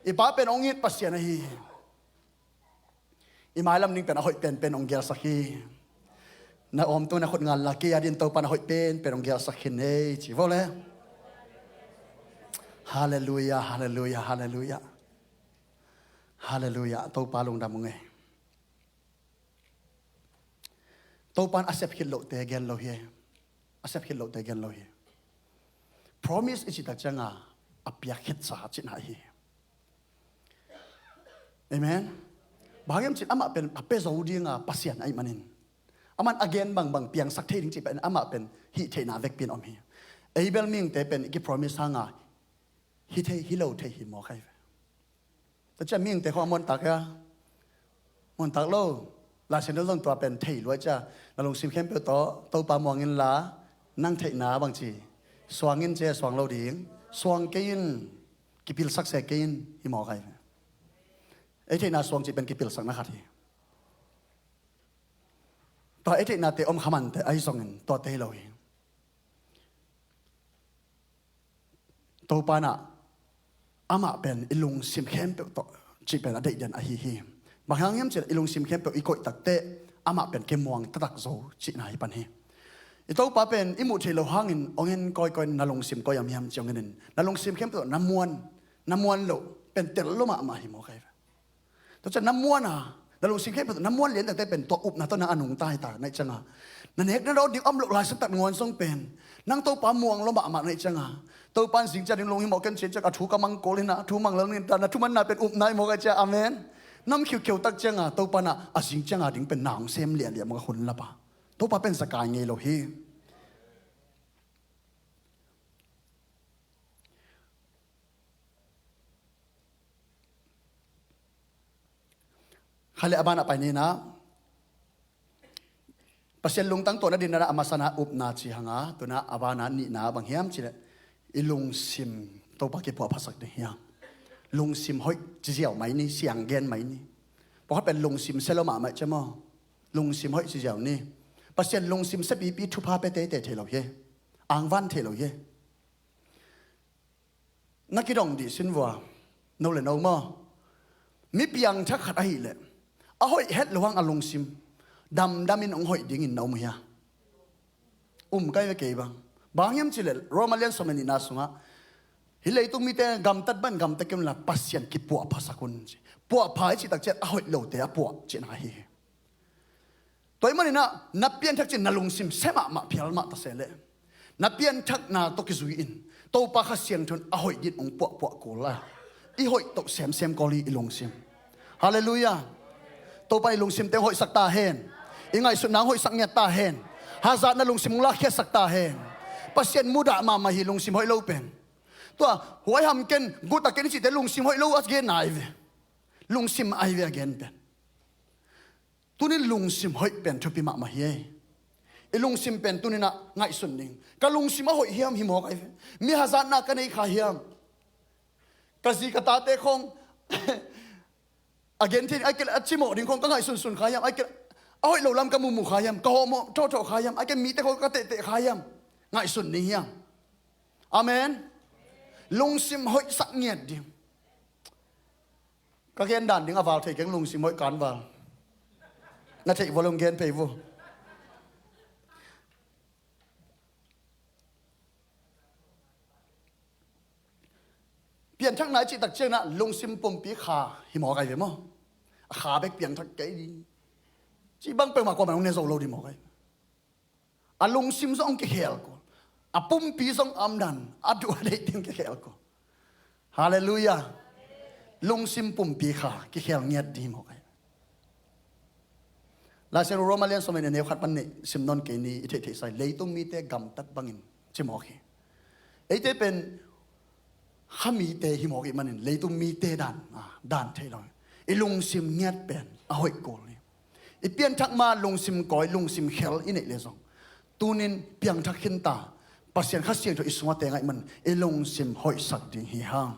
I pa pen hong it Pasian ahi hi. I mailam ding pen a hoih penpen hong gelsak hi. Na awmtu na khut ngal la, kei a din Topan a hoih penpen hong gelsak khin ei ci vo le. Halleluiah, halleluiah, halleluiah. Halleluiah. Topa lungdam ung ei. Topan a sep khit lohte gen lo hi. A sep khit lohte gen lo hi. Promise i cih tak cianga a piak khitsa cihna hi. Amen. Bang hiam cih amah pen a pia zo dinga Pasian ahih manin, aman a gen bangbang piangsak thei ding cih pen amah pen hih theihna vekpi in om hi. Ei bel mihingte pen i kipromise hanga hi thei hi lo thei hi mawk ahi ve. Tua ciah mihingte khawng a muantak hia? Muantak lo. Laisiangtho zong tua pen thei lua ciah, na lungsim khempeuh tawh Topa muang inla, nang theihna bangci suang in ci a, suang lo ding. Suang kei in, kipilsak se kei in hi mawk ahi ve. Ei theihna suang cih pen kipilsakna khat hi. Tua ei theihnate om khamante ahi zongin tuate hi lo hi. Topa in ah amah pen i lungsim khempeuh tawh cih pen a deihden ahi hi. Bang hang hiam cih leh i lungsim khempeuh i koih takteh amah pen kimuang taktak zo cihna hi pan hi. I Topa pen i muh theih loh hangin hong en kawikawi in, na lungsim koi a om hiam ci hong en in, na lungsim khempeuh tawh na muan, na muan loh pen tel lua mahmah hi mawk ahi ve. Tua ciah na muan a, na lungsim khempeuh tawh na muan lian takte pen tua upna tawh nang a nungta hi ta na hih cianga, na nek na dawn ding om loh lai santak na ngawn zong pen nang Topa muang lua mahmah na hih cianga, Topa in zing ciang ding lunghimawh ken ci ciang a thu ka mang kul hi na, thu mang lel ning ta, na thumanna pen upna hi mawk ahi ciah. Amen. Nam khiukheu tak cianga Topa in ah a zing cianga ding pen na hong sem liahliah mawk a hun lapa. Topa pen zakai ngei lo hi. Khat le a banah pai ni na. Pasian lungtang tuahna dinna a masa na upna ci hanga, tu-in a banah nihna bang hiam cih leh i lungsim Topa kipuah phasak ding hi hang. Lungsim hoih ci ziau mai ni, siang gen mai ni. Pawlkhat pen lungsim sia lua mahmah ciah maw. Lungsim hoih ci ziau ni. Pasian lungsim sia pipi thupha pia teitei thei lo hi. Angvan thei lo hi. Na kidong dih sin vua, no le no maw? Mi piangthak khat ahih leh a hoih het lo hang a lungsim damdam in hong hoih dingin na um hia? Um kai ve kei bang. Bang hiam cih leh Roma lian sawm le nihna sungah hih leitung mite gamtat bang gamta kei unla Pasian kipuah phasak un ci. Puahpha i cih tak ciah a hoih lote a puah cihna hi hi. Tua ahih manin ah na pianthak cin na lungsim sia mahmah phial mah ta se leh, na pianthakna tawh kizui in Topa Kha Siangtho in a hoih dingin hong puahpuah kul a, i hoih toh semsem kul hi i lungsim. Halleluiah. Topa in i lungsim teng hoihsak ta hen. I ngaihsutna hong hoihsak ngiat ta hen. Hazatna lungsim hong lakkhiatsak ta hen. Pasian mudah mahmah hi lungsim hoih lo pen. Tua huaiham ken, guta ken i cihte lungsim hoih lo a gen nai ve. Lungsim ai ve a gen pen. Tunin lungsim hoih pen thupi mahmah hi ei. I lungsim pen tuninah ngaihsun ding. Ka lungsim a hoih hiam hi mawk ai ve. Mi hazatna ka nei kha hiam? Ka zi ka tate khong a gen thei, ai kei a cimawh ding khong ka ngaihsunsun kha hiam? Ai kei a hoih lo lam ka mumu kha hiam? Ka hawhmawh thawhthawh kha hiam? Ai kei mite khong ka tehteh kha hiam? Ngaihsun ding hiam? Amen. Lungsim hoihsak ngiat ding. Ka gen dan ding a val thei keng, lungsim hoih kan val. Na theih vo lung gen pei vo. Pianthakna i cihtak ciangin ah lungsim pumpi kha hi mawk ai ve maw? A kha bek piangthak kei ding. Cih bang peuhmah kuamah hong ne zo lo ding mawk ai. A lungsim zong kikhel kul. A pumpi zong a omdan, a duh a deih ding kikhel kul. Halleluiah. Lungsim pumpi kha kikhel ngiat ding hi mawk ai. Laisiangtho Roma lian sawm le nih, a neu khat pan nih sim nawn kei ni. I theihtheihsa hi, leitung mite gamtat bangin ci mawk hi. Eite pen kha mite hi mawk ih manin leitung mite dan, ah, dan thei lo. I lungsim ngiat pen a hoih kul hi. I pianthak ma lungsim kawi, lungsim khel i neih le zong, tunin piangthak khinta. Pasian Kha Siangtho i sungah teng ahih man i lungsim hoihsak ding hi hang.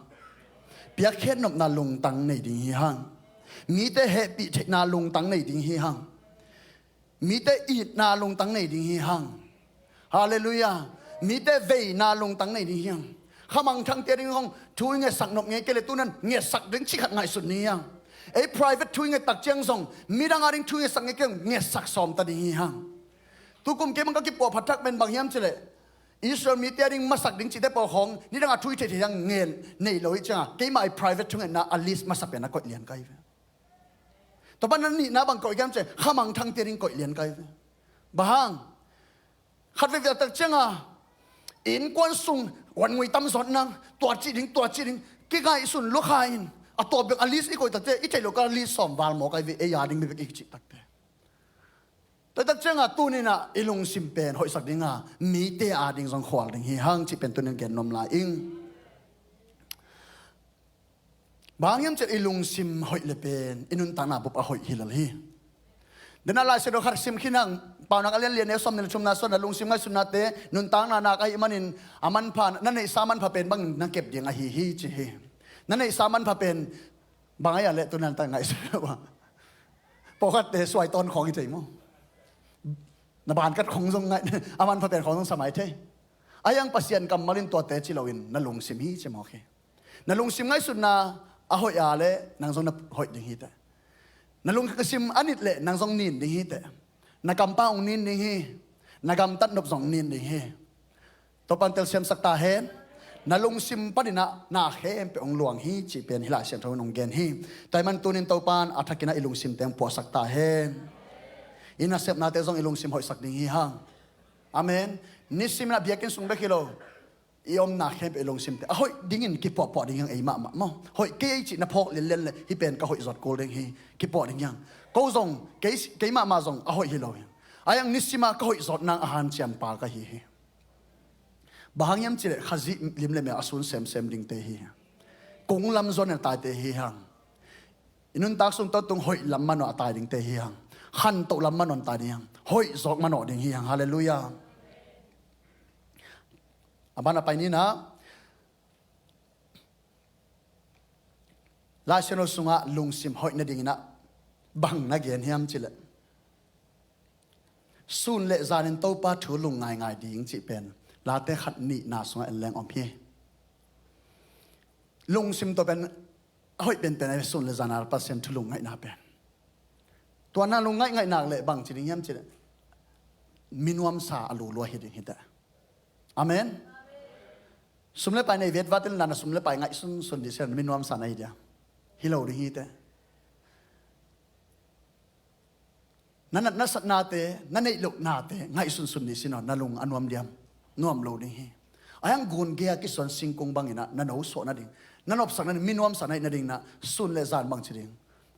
Piakkhiat nopna lungtang nei ding hi hang. Mite hehpih theihna lungtang nei ding hi hang. Mite itna lungtang nei ding hi hang. Halleluiah. Mite veina lungtang nei ding hi hang. Khamangthangte ding hong thu i ngetsak nop ngei kei le tunan ngetsak ding ci khat ngaihsut ni hi hang. Ei private thu i ngettak ciang zong midang a ding thu i ngetsak ngei kei le ngetsak sawmta ding hi hang. Tukum kei mang ka kipuah phathak men bang hiam cileh, Israel mite a ding masak ding cihte pawl khawng nidang a thu i theihtheih hang ngen nei lo hi cianga keimah i private thungetna a list masa pen a koih lian kai ve. Tua pan a nihna bang koih kiam cia khamangthangte ding koih lian kai ve. Bang hang? Khat veve a tak cianga innkuan sung wannguai tam zawt nang, tua cih ding, tua cih ding kingaihsun lua kha in a tua bek a list i koih takte i theih lo ka list sawm val maw kai ve, ei a ding bek i cih takte. Tua tak cianga tuninah i lungsim pen hoihsak dinga mite a ding zong khual ding hi hang cih pen tunin gen nuam lai ing. Bang hiam ciah i lungsim hoih le pen i nuntakna bup a hoih hi lel hi. Dena Lai Siangtho khat sim khin hang, Paunak a lian lian neu sawm nih le thumna suan a lungsim ngaihsutnate nuntakna nak ahih manin a manpha, na neihsa manpha pen bangin na kep ding ahi hi ci hi. Na neihsa manpha pen bang ahi a leh tunan ta ngaihsun uh a. Pawlkhatte suaitawn khawng hi thei maw? Na bankat khawng zong ngaih a manpha pen khawng zong samai thei. A hiang Pasian kammal in tuate ci loin na lungsim hi ci mawk hi. Na lungsim ngaihsutna a hoih a le nang zong na hoih ding hi teh. Na lungsim a nit le nang zong nin ding hi teh. Na kampau hong nin ding hi. Na gamtat nop zong nin ding hi. Topan telsiamsak ta hen. Na lungsim paninah na khempeuh hong luang hi cih pen hih Lai Siangtho in hong gen hi. Tua ahih man tunin Topan a thakinah i lungsim teng puahsak ta hen. I nasepnate zong i lungsim hoihsak ding hi hang. Amen. Nisiminah biakinn sung bek hi lo. I omna khempeuh i lungsimte a hoih dingin kipuahpuah ding hiang ei mahmah maw? Hoih kei cih na phawk lianlian le hih pen ka hoih zawt kul ding hi. Kipuah ding hiang. Ko zong kei, kei mahmah zong a hoih hi lo hi. A hiang nisima ka hoih zawt nang a hanciam pa ka hi hi. Bang hang hiam cileh Khazih lim le mel a sun semsem dingte hi. Kung lam zuan a taite hi hang. I nuntak sung totung hoih lam manawh a tai dingte hi hang. Khantoh lam manawh a tai ding hi hang. Hoih zawk manawh ding hi hang. Halleluiah. A ban a pai ninah Lai Siangtho sungah lungsim hoih nadinginah bang na gen hiam cileh sun le zanin Topa thu lung ngaingai ding cih pen Late khat nihna sungah en leng om hi. Lungsim tawh pen a hoih penpen a sun le zana Pasian thu lung ngaihna pen. Tua na lung ngaih ngaihnak le bang ci ding hiam cileh minuamsa a lulua hi ding hi teh. Amen. Sum le pai nei vetvat in lana sum le pai ngaihsunsun dih sian minuamsa na hi dia. Hi lo ding hi teh. Na nat na satnate, na neih lohnate ngaihsunsun dih sinaw, na lung a nuam diam? Nuam lo ding hi. A hiang gun gei a kisuan singkung banginah na nosuah nading, na nopsak nading, minuamsa na hih nadinginah sun le zan bang ci ding?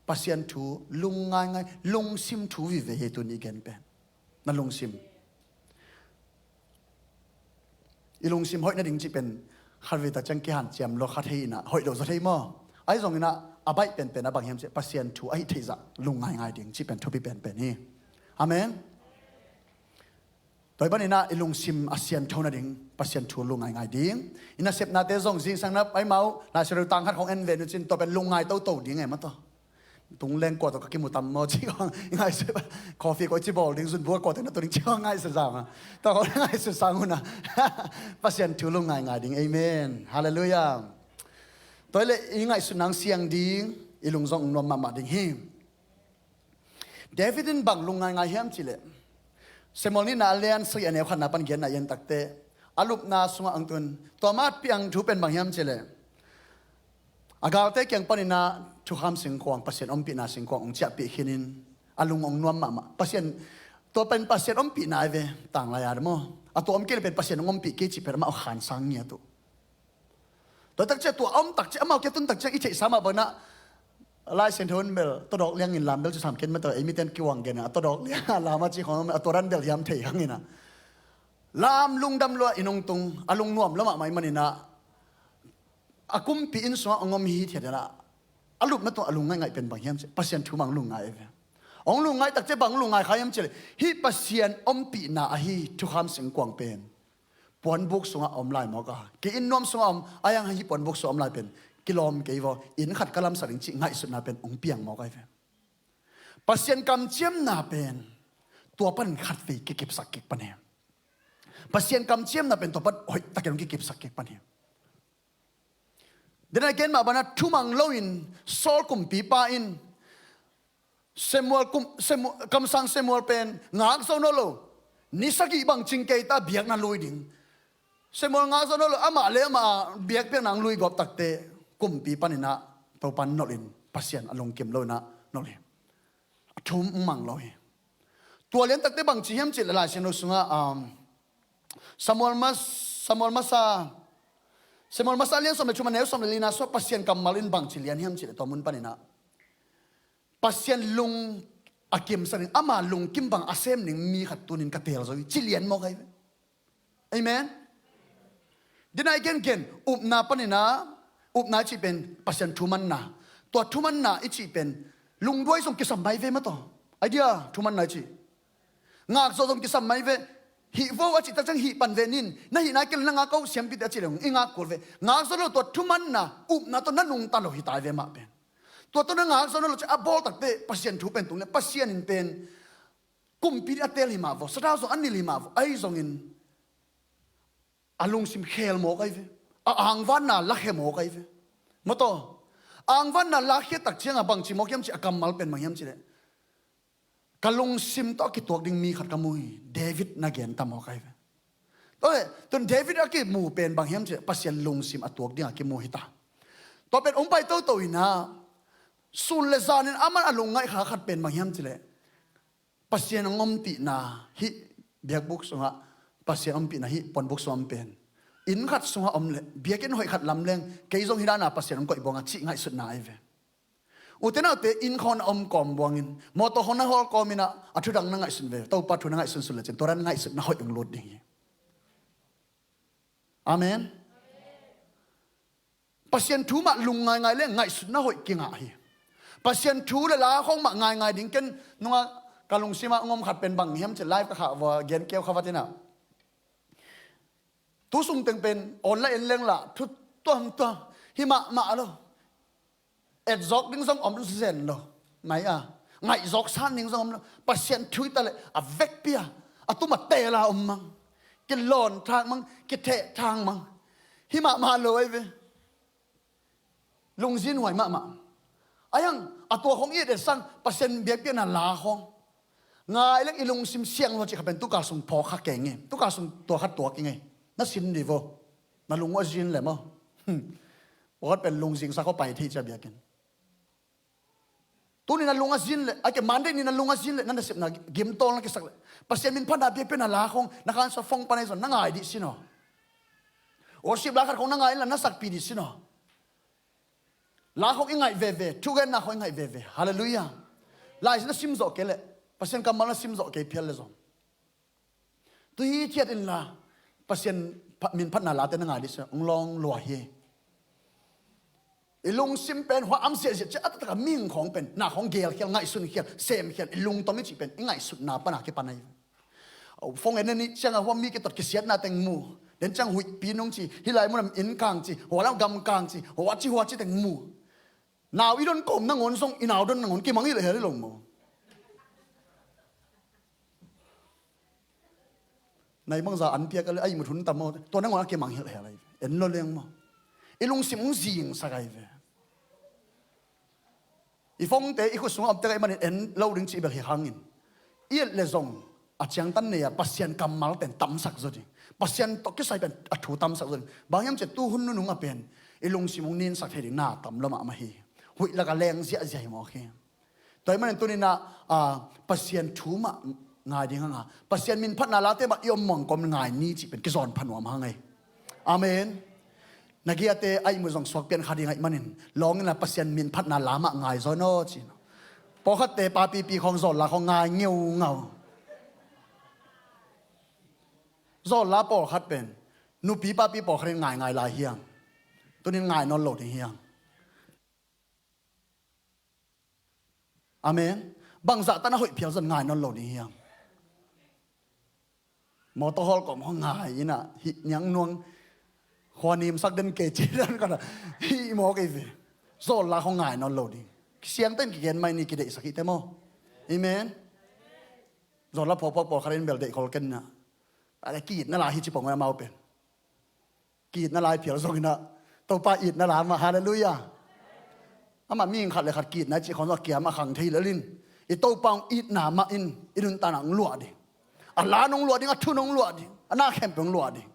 Pasian thu lungngaingai, lungsim thu vive hi tuni gen pen. Na lungsim. I lungsim hoih nading cih pen khat vei tak ciang kihanciam lo khat hei inah hoih lo zaw thei maw? Ahi zong inah a baih penpen a bang hiam cih Pasian thu ahi theihzah lungngaingai ding cih pen thupi penpen hi. Amen. Tua hi paninah i lungsim a siantho nading Pasian thu lungngaingai ding. I nasepnate zong zingsang na aimau Lai Siangtho tang khat khong en ve nucin tua pen lungngai toto ding e maw tua. Tung leng kua tawh ka kimu tam maw ci kong i ngaihsut. Coffee koi ci bawl ding zun bua kua tawh na tu ding ci kong ngaihsut zang a. Tua kong ngaihsut sang hun a Pasian thu lungngaingai ding. Amen. Halleluiah. Tua hi leh i ngaihsut nang siang ding, i lung zong nuam mahmah ding hi. David in bang lungngaingai hiam cihleh Samuel nihna a lian sagih a neu khatna pan giatna i en takte a lupna sungah ang tun tua matpi ang thu pen bang hiam cihleh a galte kiang paninah thukham singkuang Pasian ompihna singkuang ong ciahpih khinin a lung ong nuam mahmah. Pasian tua pen Pasian ompihna ai ve tanglai a maw? A tua om kei le pen Pasian ong ompih kei cih pen amah a khansang ngiat uh. Tua takciah tua a om takciah amau kia tun takciah i theihsa mah banah Lai Siangtho in bel tawdawk liangin lam bel cu sam ken mah tawh ei miten kiuang gen a tawdawk liang a lam a ci khong a tua ran bel hiam thei hangin a lam lungdam lua i nungtung a lungnuam lamah mai maninah a kumpi inn sungah ong om hi thiat inah a lupna tua a lungngaingaih pen bang hiam cih Pasian thu mah ong lungngai ve. Ong lungngai takciah bang lungngai kha hiam cih le hih Pasian ompihna ahi thukham singkuang pen puanbuk sungah a om lai mawk a, ki inn nuam sungah a om a, yang hih puanbuk sungah a om lai pen kilawm kei vaw, inn khat ka lamsak ding cih ngaihsutna pen ong piang mawk ai ve. Pasian kamciamna pen tua pan khat vei kikipsak kik pan hi. Pasian kamciamna pen tua pan hoih takin ong kikipsak kik pan hi. Dena gen mah bana thumang loin Saul kumpipa in Samuel kum, Samuel, kamsang Samuel pen ngak zo nawn lo. Ni sagih bang cing kei ta biakna lui ding. Samuel ngak zo nawn lo, amah le amah biakpiakna ang lui gawp takte kumpi paninah Topan nolhin Pasian a lungkim lo inah nolh hi. A thum mang lo hi. Tua lian takte bang ci hiam cih le Lai Siangtho sungah um, Samuel mas, Samuel masa, Samuel masa lian sawm le thum a neu sawm le lina sungah Pasian kammal in bang ci lian hiam cih le tua mun paninah Pasian lung a kimsak ding, ama lungkim bang a sem ding mi khat tunin ka teel zo hi, ci lian mawk ai ve. Amen. Dena i gengen upna panina, upna i cih pen Pasian thumanna. Tua thumanna i cih pen lungduai zong kisam mai ve mataw. Idea thumanna i cih ngakzawh zong kisam mai ve. Hih vo a cih tak ciang hih pan ve nin, na hihna kei le na ngak ko siampite a cih le i ngak kul ve. Ngakzawh lo tua thumanna upna tawh na nungta lo hi tai ve mah pen. Tua tawh na ngakzawh na lo ciah a bawl takte Pasian thu pen tung le Pasian in pen kumpi a teel hi mah vo, sathau zong a nil hi mah vo, ahi zongin a lungsim khel mawk ai ve. A angvanna lakhia mawk ai ve. Mawtaw, angvanna lakhia tak cianga bangci mawk hiam ci a kammal pen mang hiam ci leh ka lungsim tawh a kituak ding mi khat ka mu hi, David na gen ta mawk ai ve. Tun David a kimu pen bang hiam ci leh Pasian lungsim a tuak ding a kimu hi ta. Tua pen hong pai toto inah sun le zanin aman a lungngaih kha khat pen bang hiam ci leh Pasian hong ompihna hih biakbuk sungah, Pasian ompihna hih puanbuk sungah om pen inn khat sungah om leh biakinn hoih khat lam leng kei zong hih dana Pasian hong koih buanga cih ngaihsutna ai ve. Ute naute inn khawng na om kawm buangin mawtaw khawng na hawl kawm inah a thudang na ngaihsun ve. Topa thu na ngaihsun sun le cin tua dan ngaihsutna hoih hong lut ding hi. Amen. Pasian thu mah lung ngaingai le ngaihsutna hoih kingah hi. Pasian thu le la khawng mah ngaingai ding ken nungah ka lungsimah ngom khat pen bang hiam ci live ka khah vua gen keu kha vat inah tu sung teng pen online en leng lah thu tuamtuam hi mahmah lo. Etzawk ding zong om zen lo. Mai a ngaihzawk san ding zong om lo. Pasian thu hi ta le a vekpi a a tum a teel a om mang. Kilawn thak mang, kitheh thak mang. Hi mahmah lo ai ve. Lungzin huai mahmah. Ai hang a tua khong i et et sang Pasian biakpiakna la khong ngai leng i lungsim siang lua cih kha pen tukal sung phawk kha keng nge. Tukal sung tua kha tuak i nge. Na sin di vo. Na lung uh a zin le maw? Tua khat pen lungzingsa khaw pai thei cia biakinn. Tuni na lung a zin le, a ke Monday ni na lung a zin le, na nasepna gimtawl na kisak le Pasian min phan a biakpiakna la khong na khansa fong pan ahi zon na ngai dih sin aw. Worship la khat khong na ngai inla na sakpi dih sin aw. La khong i ngaih veve, thugenna khong i ngaih veve. Halleluiah. Lai na sim zawh kei leh, Pasian kammal na sim zawh kei phial le zong, tu hithiat inla, Pasian pha-, min phatna late na ngai dih seh, hong lawng lua hi. I lungsim pen hua am ziahziah ciah a taktak a mihing khawng pen na khawng gelkhial, ngaihsunkhial, semkhial, i lungtong i cih pen i ngaihsutna pana kipan ahi. Phone en a nih ciangah hua mi kitot kisiatna teng mu. Den ciang huihpi nung ci, hih lai munah inn kang ci, hua lam gam kang ci, huaci huaci teng mu. Nau i don kawm nangawn zong i nau don nangawn kimang hilhhel hi lo maw? Nai bangza an piak a le a ihmut hun tam maw, tua nangawn a kimang hilhhel ahi ve. En lo leng maw? I lungsim hong zingsak ahi ve. I phone-te i khut sungah om tek ahih manin en lo ding cih bel hi hangin, i et le zong a ciangtan nei-a Pasian kammal pen tamsak zaw ding, Pasian tawh kisai pen a thu tamsak zaw ding. Bang hiam cih leh tu hun nunung a pen i lungsim hong ninsak thei ding na tam lo mahmah hi. Huih lakah leng ziahziah hi mawk hi. Tua ahih manin tuni-in ah, ah, Pasian thu mah ngai ding hanga, Pasian min phatna late mah i om mawk kawm ngai ni cih pen kizawn pha nuam hang ei. Amen. Na giate a ihmut zong suak pian kha ding ahih manin, lawng inla Pasian min phatna la mah ngai zaw in aw ci. Pawlkhatte papipi khawng zawl la khawng ngai ngeungau. Zawl la pawlkhat pen nupi papi pawlkhat in ngaingai lai hiang. Tunin ngai nawn lo ding hiang. Amen. Bangzah tan a hoih phial zong ngai nawn lo ding hiam? Mawtaw hawl kawm hong ngai in ah hih niang nuang khua nimsak den kei ci dan khat ah hih mawk ei ve. Zawl la hong ngai nawn lo ding. Kisiangtho in kigen mai ni, kideihsak hi te maw? Amen. Zawl la phawkphawk pawlkhat in bel deih khol ken in ah, a le ki-itna la hi ci pong amau pen. Ki-itna lai phial zongin ah, Topa itna la mah, halleluiah. Amah mihing khat le khat ki-itna i cih khawng zong a kiam a khang thei lel in, i Topa hong itna mah in i nuntakna hong luah ding. A la in hong luah ding, a thu in hong luah ding, a na khempeuh hong luah ding.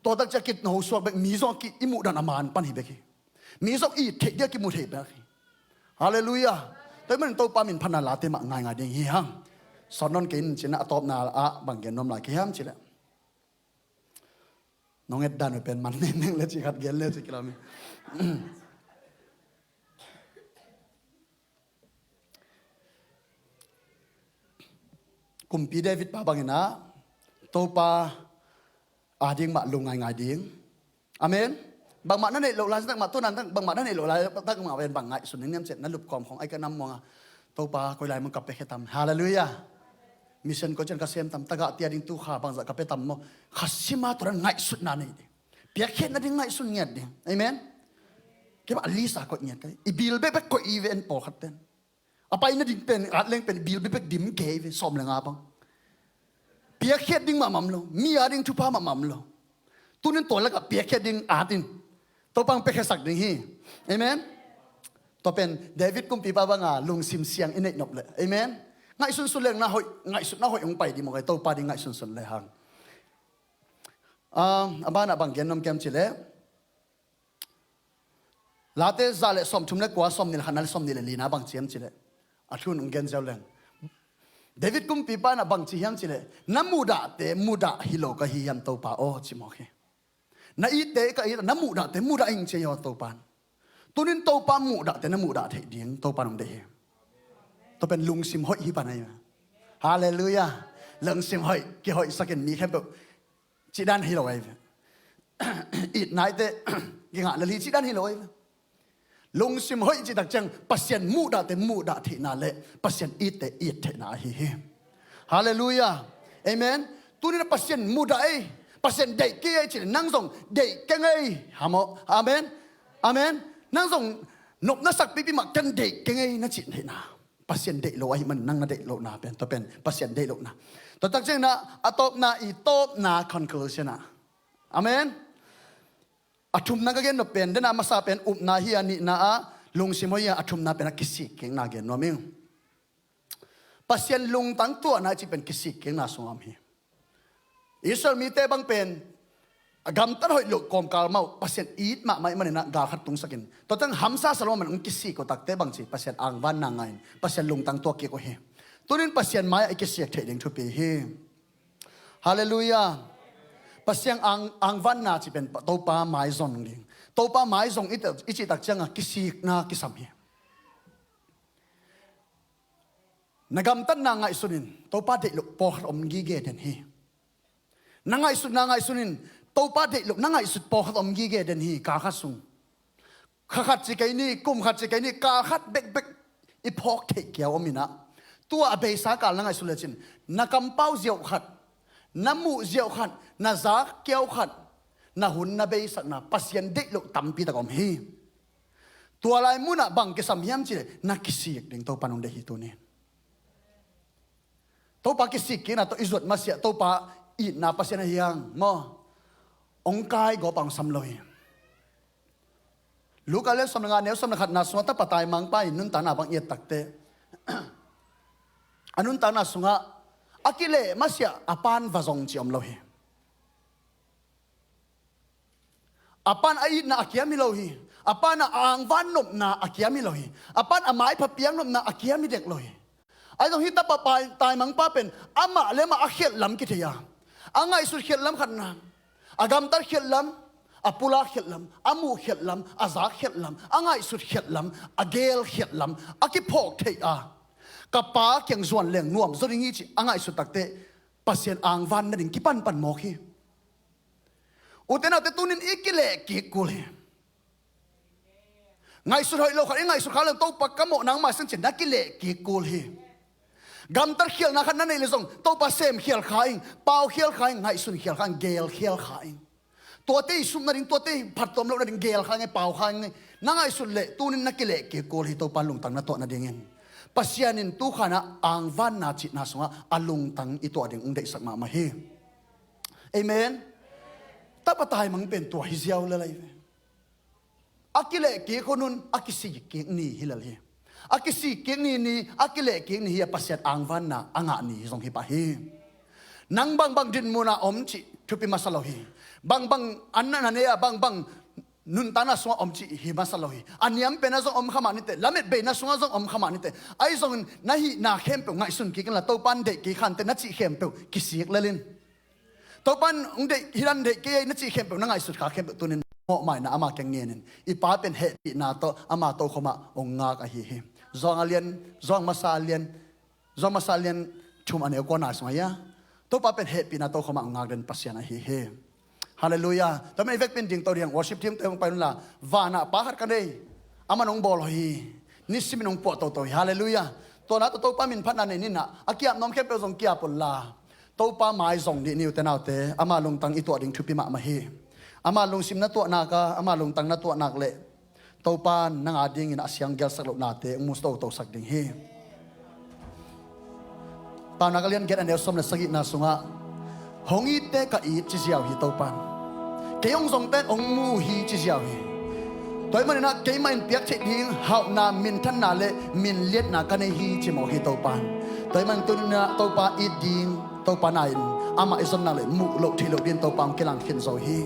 Tua tak ciang a kinosuak bek, mi zong a ki, i muhdan a man pan hi bek hi. Mi zong i it theih ding a kimu thei bek hi. Halleluiah. Tua ahih manin Topa min phatna late mah ngaingai ding hi hang. Sawt nawn kei in cin ah, a tawpna ah bang gen nuam lai ka hiam cih leh, nong et dan uh pen man nengmeng le cih khat gen le cih kilam hi. Kumpi David pa bangin ah, Topa ading mah lung ngaingai ding. Amen. Bangmah na neih loh laitak mah, tu nantak bangmah na neih loh laitak mah pen bang ngaihsun ding hiam cih leh, na lupkawm khawng ahih kei leh na muang a, Topa koi lai mun ka piakhia tam? Halleluiah. Mission koi ciang ka sem tam? Tagahte ading tu kha bangzah ka pia tam maw? Kha sim a, tua dan ngaihsutna nei ding. Piakkhiat nading ngaihsun ngiat ding. Amen. Kei mah a list a koih ngiat ka hi. I bill bekbek koih i ve en pawlkhat ten. A pai nading pen, at leng pen bill bekbek dim kei ve, sawm le nga bang. Piakkhiat ding mahmah om lo, mi ading thupha mahmah om lo. Tunin tua lakah piakkhiat ding at in, Topa hong piakkhiasak ding hi. Amen. Tua pen David kumpipa banga lungsim siang i neih nop leh, amen, ngaihsunsun leng na hoih, ngaihsutna hoih hong pai ding mawk ei, Topa ding ngaihsunsun lehang. Ah, a banah bang gen nuam ka hiam cih leh, Late za le sawmthum le kua, sawmnih le khatna le sawmnih le lina bang ci hiam cih leh, a thu in hong gen ziau leng, David kumpipa in ah bang ci hiam cih leh, na muhdahte mudah hi lo ka hi hiam Topa aw, ci mawk hi. Na itte ka it a, na muhdahte mudah ing ci hi aw Topa in. Tunin Topa muhdahte na muhdah theih ding Topa in hong deih hi. Tua pen lungsim hoih hi pan ahi. Halleluiah. Lungsim hoih, kihoihsak in mi khempeuh cih dan hi lo ahi ve. Itna i te kingah lel hi cih dan hi lo ahi ve. Lungsim hoih cih tak ciang Pasian muhdahte muhdah theihna le Pasian itte it theihna ahi hi. Halleluiah. Amen. Tunin a Pasian mudah ei, Pasian deih kei ei cih leh nang zong deih keng ei. Hamaw? Amen. Amen. Nang zong nopna sak pipi mah ken deih keng ei na cih theihna. Pasian deih lo ahih man nang na deih lohna pen, tua pen Pasian deih lohna. Tua tak ciangin ah a tawpna, i tawpna conclusion ah, amen, a thumna ka gen nop pen, den a masa pen upna hi a, nihna ah lungsim hoih hi a, a thumna pen a kisik kikna gen nuam ing. Pasian lungtang tuahna i cih pen kisik kikna sungah om hi. Israel mite bang pen a gamtat hoih loh kawmkal mah uh Pasian it mahmah ahih manin ah gal khat tungsak in, tua teng hamsa sa lo ahih manin hong kisik uh takte bang ci, Pasian angvanna ngai in Pasian lungtang tuah kik uh hi. Tunin Pasian mai-ah i kisik theih ding thupi hi. Halleluiah. Pasian ang, angvanna cih pen Topa mai zon ding. Topa mai zong i cihtak cianga kisikna kisam hi. Na gamtatna ngaihsunin Topa deih loh pawlkhat om gige den hi. Na ngaihsutna ngaihsunin Topa deih loh na ngaihsut pawlkhat om gige den hi. Kal khat sung, kha khat ci kei ni, kum khat ci kei ni, kal khat bekbek i phawk theih kiau om inah, tua a beisa kal na ngaihsut lecin na kampau ziau khat, na muh ziau khat, na zak kiau khat, na hun na beisakna Pasian deih loh tampi tak om hi. Tua lai munah bang kisam hiam cileh na kisik ding Topa nong deih hi tuni. Topa kisik kikna tawh i zuat masiah Topa itna Pasian ahiang maw, ong kai gawp a ong sam lo hi. Luka lian sawm le nga neu sawm le khatna sungah tapa taimangpa in nuntakna bang i et takte, a nuntakna sungah a kileh masiah a pan va zong ci om lo hi. A pan a itna a kiam hi lo hi. A pan a angvan nopna a kiam hi lo hi. A pan a maipha piang nopna a kiam hi dek lo hi. Ahi zong hih tapa pai-, taimangpa pen amah le amah a khialh lam kithei a, a ngaihsut khialh lam khatna, a gamtat khialh lam, a pulak khialh lam, a muh khialh lam, a zak khialh lam, a ngaihsut khialh lam, a geel khialh lam a kiphawk theih a, ka pa kiang zuan leng nuam zaw ding hi cih a ngaihsut takte Pasian angvan nading kipanpan mawk hi. Ute naute, tunin i kileh kik kul hi. Ngaihsut hoih lo khat i ngaihsut kha leng Topa ka mawhna mah sin cin na kileh kik kul hi. Gamtat khialhna khat na neih le zong Topa sem khial kha ing, pau khial kha ing, ngaihsun khial kha ing, geel khial kha ing. Tuate i sup nading, tuate i phattuam loh nading geel kha ing, pau kha ing. Na ngaihsut leh tunin na kileh kik kul hi, Topa lungtang na tuah nadingin. Pasian in tukhanah angvanna cihna sungah a lungtang i tuah ding ung deihsak mahmah hi. Amen. Tapa taimang pen tua hi ziau le lai ve. A kileh kik hun un a kisik kik ni hi lel hi. A kisik kik ni ni, a kileh kik ni hi a Pasian angvanna a ngah ni hi zong hi pah hi. Nang bangbang dinmuna om cih thupi masa lo hi. Bangbang an na ne a, bangbang nuntakna sungah om cih hi masa lo hi. A niam penah zong om kha mah nite, lamet beina sungah zong om kha mah nite. Ahi zongin na hihna khempeuh ngaihsun kik inla, Topa in deih kik khante na cih khempeuh kisik lel in. Topa in hong deih, hi dan deih kei ei na cih khempeuh, na ngaihsut kha khempeuh tunin mawhmaina ama kiang ngenin. I Pa pen hehpihna tawh ama tokhomah hong ngak ahi hi. Zuang a lian, zuang masa a lian, zuang masa a lian thum a neu kuana sungah ia, Topa pen hehpihna tokhomah hong ngak den Pasian ahi hi. Halleluiah. Tua manin i vekpi in dingto ding, worship team te hong pai unla. Vanah Pa khat ka nei, aman hong bawl hi. Nisimin hong puah toto hi. Halleluiah. Tua na tawh Topa min phatna nei ninah, a kiap nuam khempeuh zong kiap unla. Topa mai zong dih ni ute naute, ama lungtang i tuah ding thupi mahmah hi. Ama lungsim na tuah nak a, ama lungtang na tuah nak leh Topa in nang adingin a siang gelsak lohnate hong mu totosak ding hi. Paunak a lian giat a neu sawm le sagihna sungah, hong itte ka it ci ziau hi Topa in. Kei hong zongte in hong mu hi ci ziau hi. Tua ahih maninah keimah in piak theih ding hauhna, minthanna le minliatna ka nei hi ci mawk hi Topa in. Tua ahih manin tuninah Topa it ding, Topa na in amah i zon nak le muh loh theih loh dingin Topa hong kilang khin zo hi.